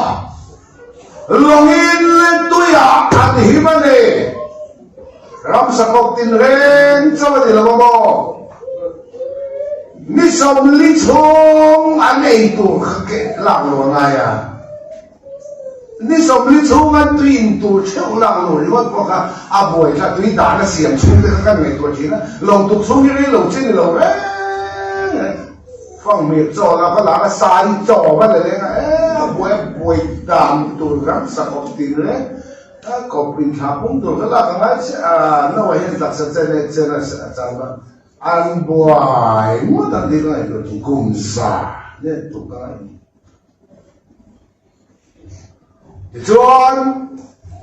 Lawngin leh tuiah an him a ni. Ramsa kawp tinreng chauh a ni lo a maw? Ni 40 chhung an ei tur kha keh lak lo a ngai a. Ni 40 chhung an tui in tur theuh lak lo ringawt pawh kha a buai thla tui dan a siam chhung te kha kan ngaihtuah thin a. Lawng tuk chhung hi rei lo che ni lo reng reng. Fanghmir chaw la va lak a, sai chaw va la leng a, e a buai a buai dan tur ramsa kawp tin reng a kawp inthlah pung tur kha lak a ngai che a, Noah hian taksa chen e chen a chang a, an buai ngawt ang tih ka ngaihtuah chung kum za nen tuk ka ngaih ni. Tichuan,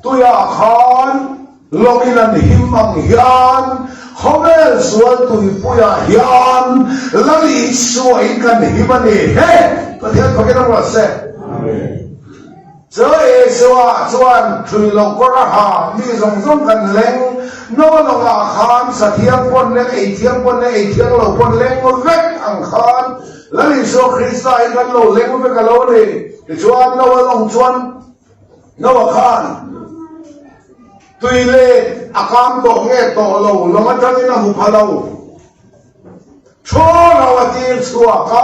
tuiah khan lawngin an him ang hian khawvel sual tuipuiah hian Lal Isua in kan him a ni. He! Pathian fakin a ruat se. Chu Isua chuan thui loh kawr a ha, mi zawng zawng kan leng, no lawngah khan sa thiang pawn leng, ei thiang pawn leng, ei thiang lo pawn leng vek ang khan Lal Isua Krista hi kan lo leng vek a lo ni. Tichuan Noa lawng chuan Noa khan tui let a kam tawh nge tawh lo lawng atangin a hmu pha lo. Thu ro a tir chhuak a,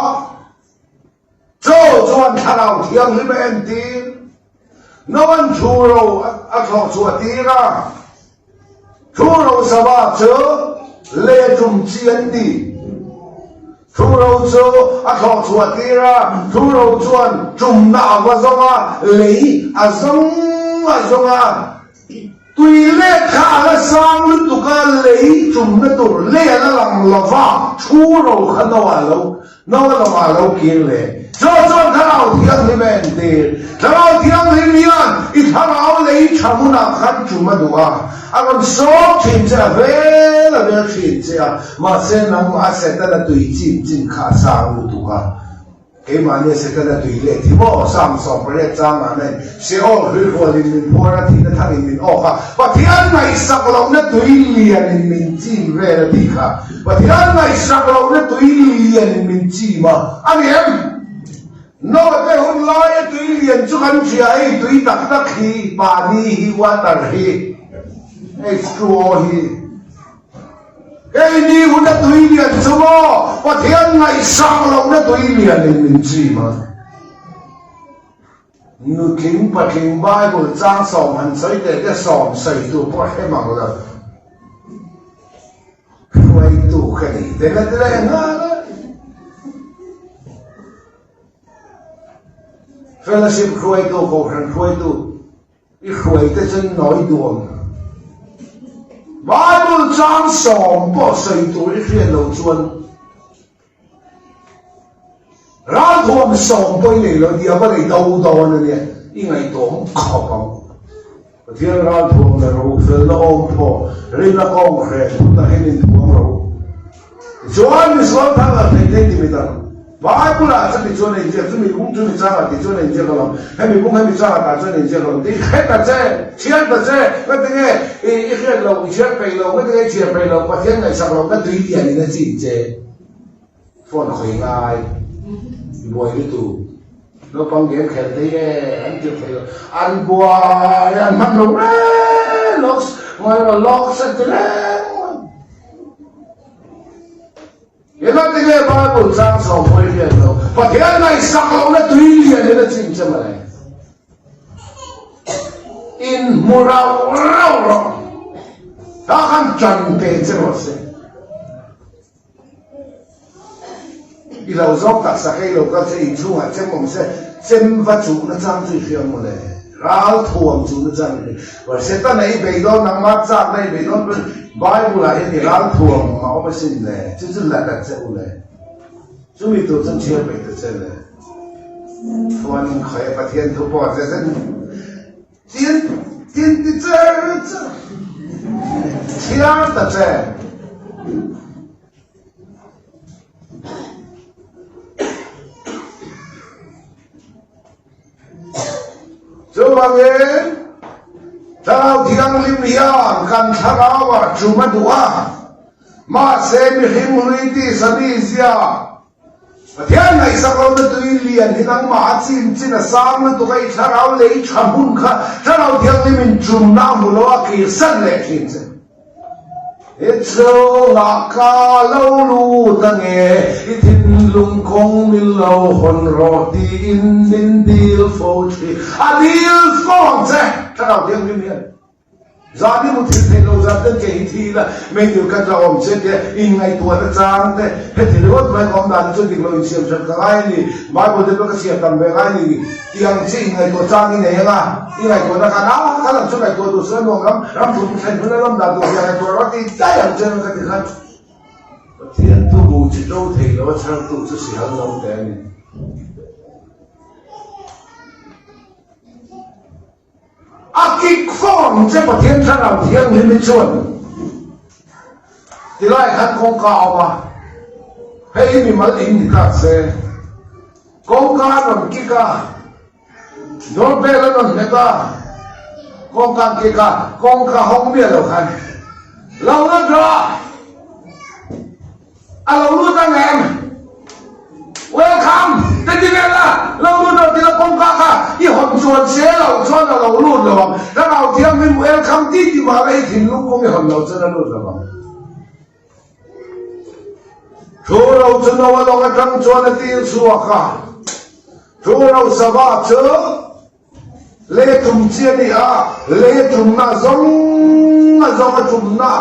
chaw chuan Thlarau Thianghlim a entir. Noa'n thu ro a thlawh chhuah tir a. Thu ro sava chu le tum chi an ni. Thu ro chu a thlawh chhuah tir a, thu ro chuan tumna a va zawng a, lei a zawng a zawng a. Tui let kha a la sang lutuk a, lei tumna tur lei a la lang lo va, thu ro kha no a lo No a lawmah lo kir leh. Chaw chuan Thlarau Thianghlim a entir. Thlarau Thianghlim hian i thlarau lei tha hmunah khan tum a duh a, a rawn sawp thin che a, vel a vel thin che a, mahse nangmah a Setana tui chim chin kha a sang lutuk a. Keimahni a Setana tui let hi maw? Psalm 18 changah nen Sheol hrilhrualin min phuar a, thihna thangin min awk a, Pathian ngaihsak lohna tui lianin min chim vel a tih kha. Pathian ngaihsak lohna tui lianin min chim a, a ni em? Note hun laia tui lian chu kan hria hei tui tak tak hi, pani hi, water hi, H2O hi. Keini huna tui lian chu maw Pathian ngaihsak lohna tui lianin min chim a. Nutling patling Bible chang sawm han sawi teh te sawm sawitu pawh hre mang lo. Hruaitu ka ni te la ti leh nghal a. Fellowship hruaitu, kohhran hruaitu i hruai te chuan nawi duam. Bible chang sawm pawh sawi tur i hriat loh chuan Ralthuam sawm pawh i nei lo nia, va nei do dawn a nia, i ngaihtuah khawp ang. Pathian ralthuam la ro, felna awm phaw, rinna kawng hren, thu takin inthuam ro. Tichuan misual thang a thei thei ti mi dang. Bible ah chumi chuan a inziak, chumi bung chumi changah tih chuan a inziak alawm, hemi bung hemi changah tah chuan a inziak alawm tih i hre ta che, chhiar ta che, ngatinge i i hriat loh, i chhiar peih loh, ngatinge i chhiar peih loh, Pathian ngaihsak loh na tui lian in a chin che, phone khawi ngai, i buai lutuk, naupang game khel thei e, an tirh thei lo, an buai, an hman lo reng, locks, ngawi rawh, locks an ti reng mai. Engati nge Bible chang chho pawh i hriat loh? Pathian ngaihsak lohna tui lian in a chim che mawle. In hmu rauh rauh rawh. Tah khan ṭan pe che rawh se. I lo zawng taksa kha i lo kal che, inchhungah chem awm se, chem va chuhna chang chu i hria mawle. Ral thuam chu na chang i ni. Setana i bei dawn, nangmah chakna i bei dawn pawn Bible ah hian i ral thuam a awm asin le, chu chu la ta che u le. Chumi tur chuan chhiar peih ta che le. Chuan in khawi a Pathian thu pawh a che zen tin tin ti cher cher chhiar ta che. Chuvangin, Thlarau Thianghlim hian kan thlarauah tum a duh a, mahse mihring hlui tisa mizia, Pathian ngaihsak lohna tui lian hi nangmah a chin chin a sang lutuk a, i thlarau lei tha hmun kha Thlarau Thianghlimin tumna a hmu lo a, kirsan leh thin che. I chhungah ka lo lut ange, i thinlung kawng min lo hawn rawh tiin min dil fo thin. A dil fo ang che, Thlarau Thianghlim hian. Zan hi mu thil theih lo zan ten ke hi thi ila, meitir khat la awm che tia inngaihtuahna chang te, heti ringawt mai ka awm dan hi chuan dik lo insiam that ka ngai a ni, Bible te pawh ka chhiar tam ve ngai a ni. Ti ang che in ngaihtuah chang i nei anga, i ngaihtuahna khan a ka lam chu ngaihtuah duh sual nuam ram, ram thum thlen hun a ram dan duh zia ngaihtuah rawh ti daih ang che ka ti khan Pathian thu bu chi to thei lo a chhartu chu sihal no te a ni. A kik fo ang che Pathian Thlarau Thianghlim hi chuan tilai khan kawngka a awm a, hei hi mimal in ni ta se, kawngka a rawn kik a, doorbell a rawn hmet a, kawngka an kik a, kawngka hawng miah lo khan lo lut rawh! A lo lut ang em? Welcome! Te ti vel a, lo lut rawh tila kawngka kha i hawn chuan se lo chuan a lo lut lo ang. Thlarau Thianghlim welcome ti ti mah la i thinlung kawng i hawn lo chuan a lut lo ang. Thu ro chu Noa lawng atang chuan a tir chhuak a, thu ro sava chu lei tum chi a ni a, lei tumna zawng a zawng a tumna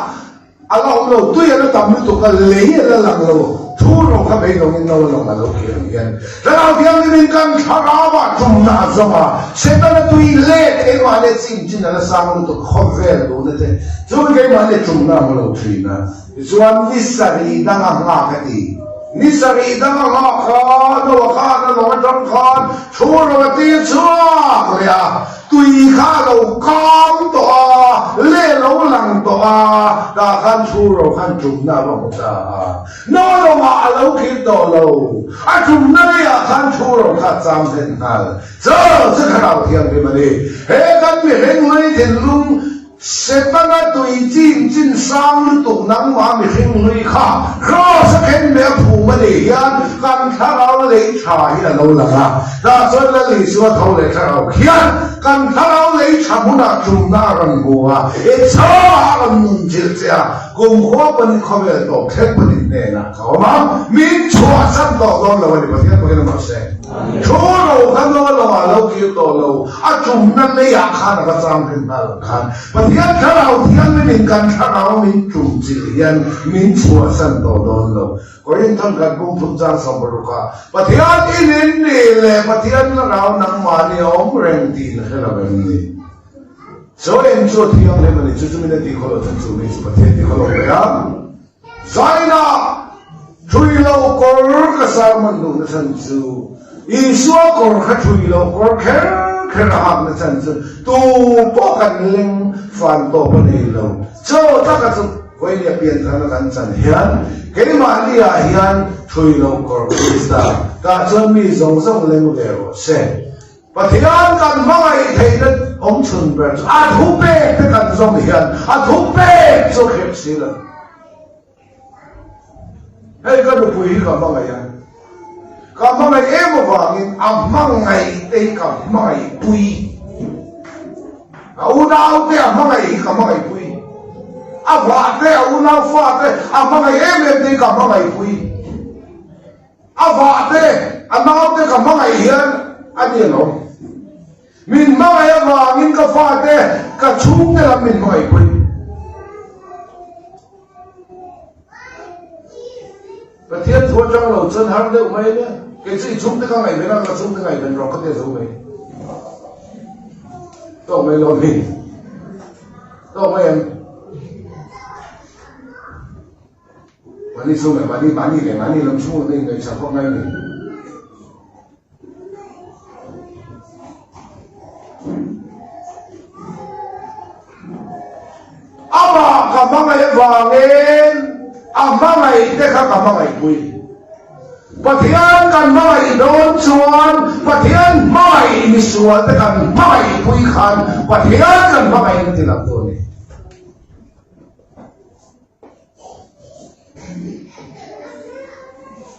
a la awm lo, tui a la tam lutuk a, lei a la lang lo, thu ro kha beidawngin no a lawng a lo kir ang hian Thlarau Thianghlimin kan thlarauah tumna a zawng a, Setana tui let keimah leh chin chin a la sang lutuk khawvel duhna te chu keimah leh tumna a hmu lo thin a. Tichuan ni sarih dang a nghak a ti. Ni sarih dang a nghak kha Noah khan a lawng atang khan thu ro a tir chhuak leh a, tui kha a lo kang tawh a, leh a lo lang tawh a, tah khan thu ro khan tumna a va hmu ta a. Noah lawngah a lo kir tawh lo, a tumna leiah khan thu ro kha a chang hlen nghal. Chu chu Thlarau Thianghlim a ni. He kan mihring hlui thinlung Setana tui chin chin sang lutuk nangmah mihring hlui kha Kraws a khen leh a phum a nih hian kan thlarau lei tha hi a lo lang a. Tah chuan Lal Isua tho leh thlarau khian kan thlarau lei tha hmunah tumna a rawn hmu a, i chhawah a rawn nun thil che a, kumkhua pawn khawvel tawp thleng pawn in hnenah ka awm a, min chhuahsan tawh dawn lo a ni Pathian pawhin a mahse thu ro kha nawl lo ah lo kir tawh lo. A tumna leiah khan a va chang rin nghal ang khan Pathian Thlarau Thianghlimin kan thlarau min tum chilh hian min chhuahsan tawh dawn lo. Korinthon kan bung thum chang 60 ah Pathian in in nih leh Pathian Thlarau nangmahni a awm reng tih na hre lo em ni? Chaw eng chu a thianghlim a ni, chu chu min a tih khaw lo chuan chu mi chu Pathian tih khaw lo mai a. Zaina thui lo kawr ka sermon duhna chhan chu Isua kawr kha thui lo kawr kher kher a hakna chhan chu tu pawh kan leng fan tawp a nei lo. Chaw taka chu. Vawinia piantharna kan chan hian keimahni ah hian thui lo kawr Krista tah chuan mi zawng zawng leng ve rawh se. Pathian kan hmangaih theihna awm chhun ber chu a thupek te kan zawm hian a thupek chu khek si lo. Hei ka nupui hi ka hmangaih a, ka hmangaih em avangin a hmangaih te hi ka hmangaih pui. A unau te a hmangaih hi ka hmangaih pui. A vah te a unau fa te a hmangaih em em te hi ka hmangaih pui. A vah te a nau te ka hmangaih hian a ni alawm. Min hmangaih avangin ka fate ka chhungte lam min hmangaih pui. Pathian thu atang lo chuan har deuh mai nia. Kei chu i chhungte ka ngaihven a, ka chhungte ngaihven rawh ka ti a zo mai. Tawk mai lo mi. Tawk mai em? Mahni chhung leh mahni, mahni leh mahni lam chhung lam in ngaihsak vak ngai ni. Amah ka hmangaih avangin a hmangaih te kha ka hmangaihpui. Pathian kan hmangaih dawn chuan Pathian hmangaih misual te kan hmangaihpui khan Pathian kan hmangaihna ti lang tu a ni.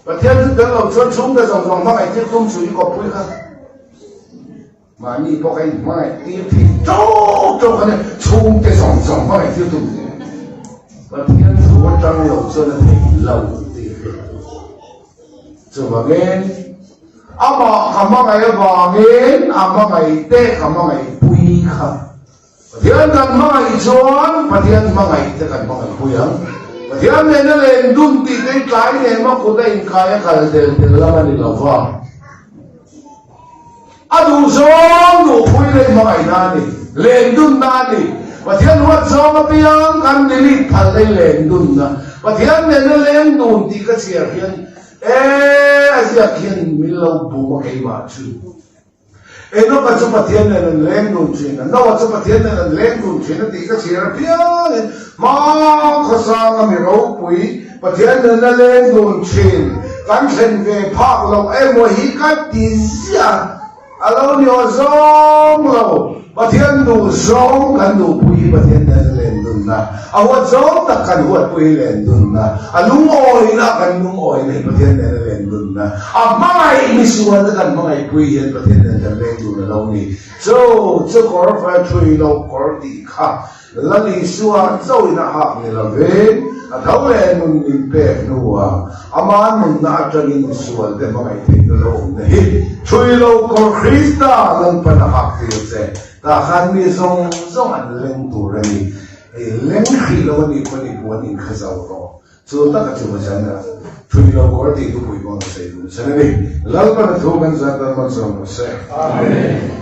Pathian chu tel lo chuan chhungte zawng zawng hmangaih tir tum chu i kawppui kha mahni pawh ka in hmangaih tir thei tawk tawk a nia, chhungte zawng zawng hmangaih tir tum Pathian thu atang lo chuan a thei lo tih a hriat tur. Chuvangin amah ka hmangaih avangin a hmangaih te ka hmangaih pui kha. Pathian kan hmangaih chuan Pathian hmangaih te kan hmangaih pui ang. Pathian nena len dun tih te hi tlai nen ma kut a inkai a kal del tel lam a ni lo va. A duh zawng duh pui leh hmangaihna a ni, len dunna a ni. Pathian huat zawng apiang kan delete phal leh len dunna. Pathian nena leng dun tih ka chhiar hian e a ziak hian min lo bum a keimah chu. Enoka chu Pathian nen an leng dun thin a, Noah chu Pathian nen an leng dun thin a tih ka chhiar apiangin hma khawsanga mi ropui Pathian nen a leng dun thin kan thlen ve phak loh emaw hi ka ti ziah a lo ni aw zawng lo. Pathian duh zawng kan duhpui hi Pathian nen a len dunna, a huat zawng tak kan huatpui hi len dunna, a lungawina kan lungawina hi Pathian nen a len dunna, a hmangaih misualna kan hmangaihpui hian Pathian nen kan leng dun a lo ni. Chu chu kawr fai thui lo kawr tih kha Lal Isua chauhin a hak ni lovin a tho leh nun min pek hnuah ama nunna atangin misual te hmangaih theihna lo awmna hi thui lo kawr Krista Lalpan a hak tir che. Tah khan mi zawng zawng an leng tur a ni. Hei leng hrih lo a nih pawn i puan in kha zo rawh. Chu taka chu Pathian a thui lo kawr tih thupui pawh an sawi dun chen a ni. Lalpan a thu kan zat dan malsawm rawh se. Amen.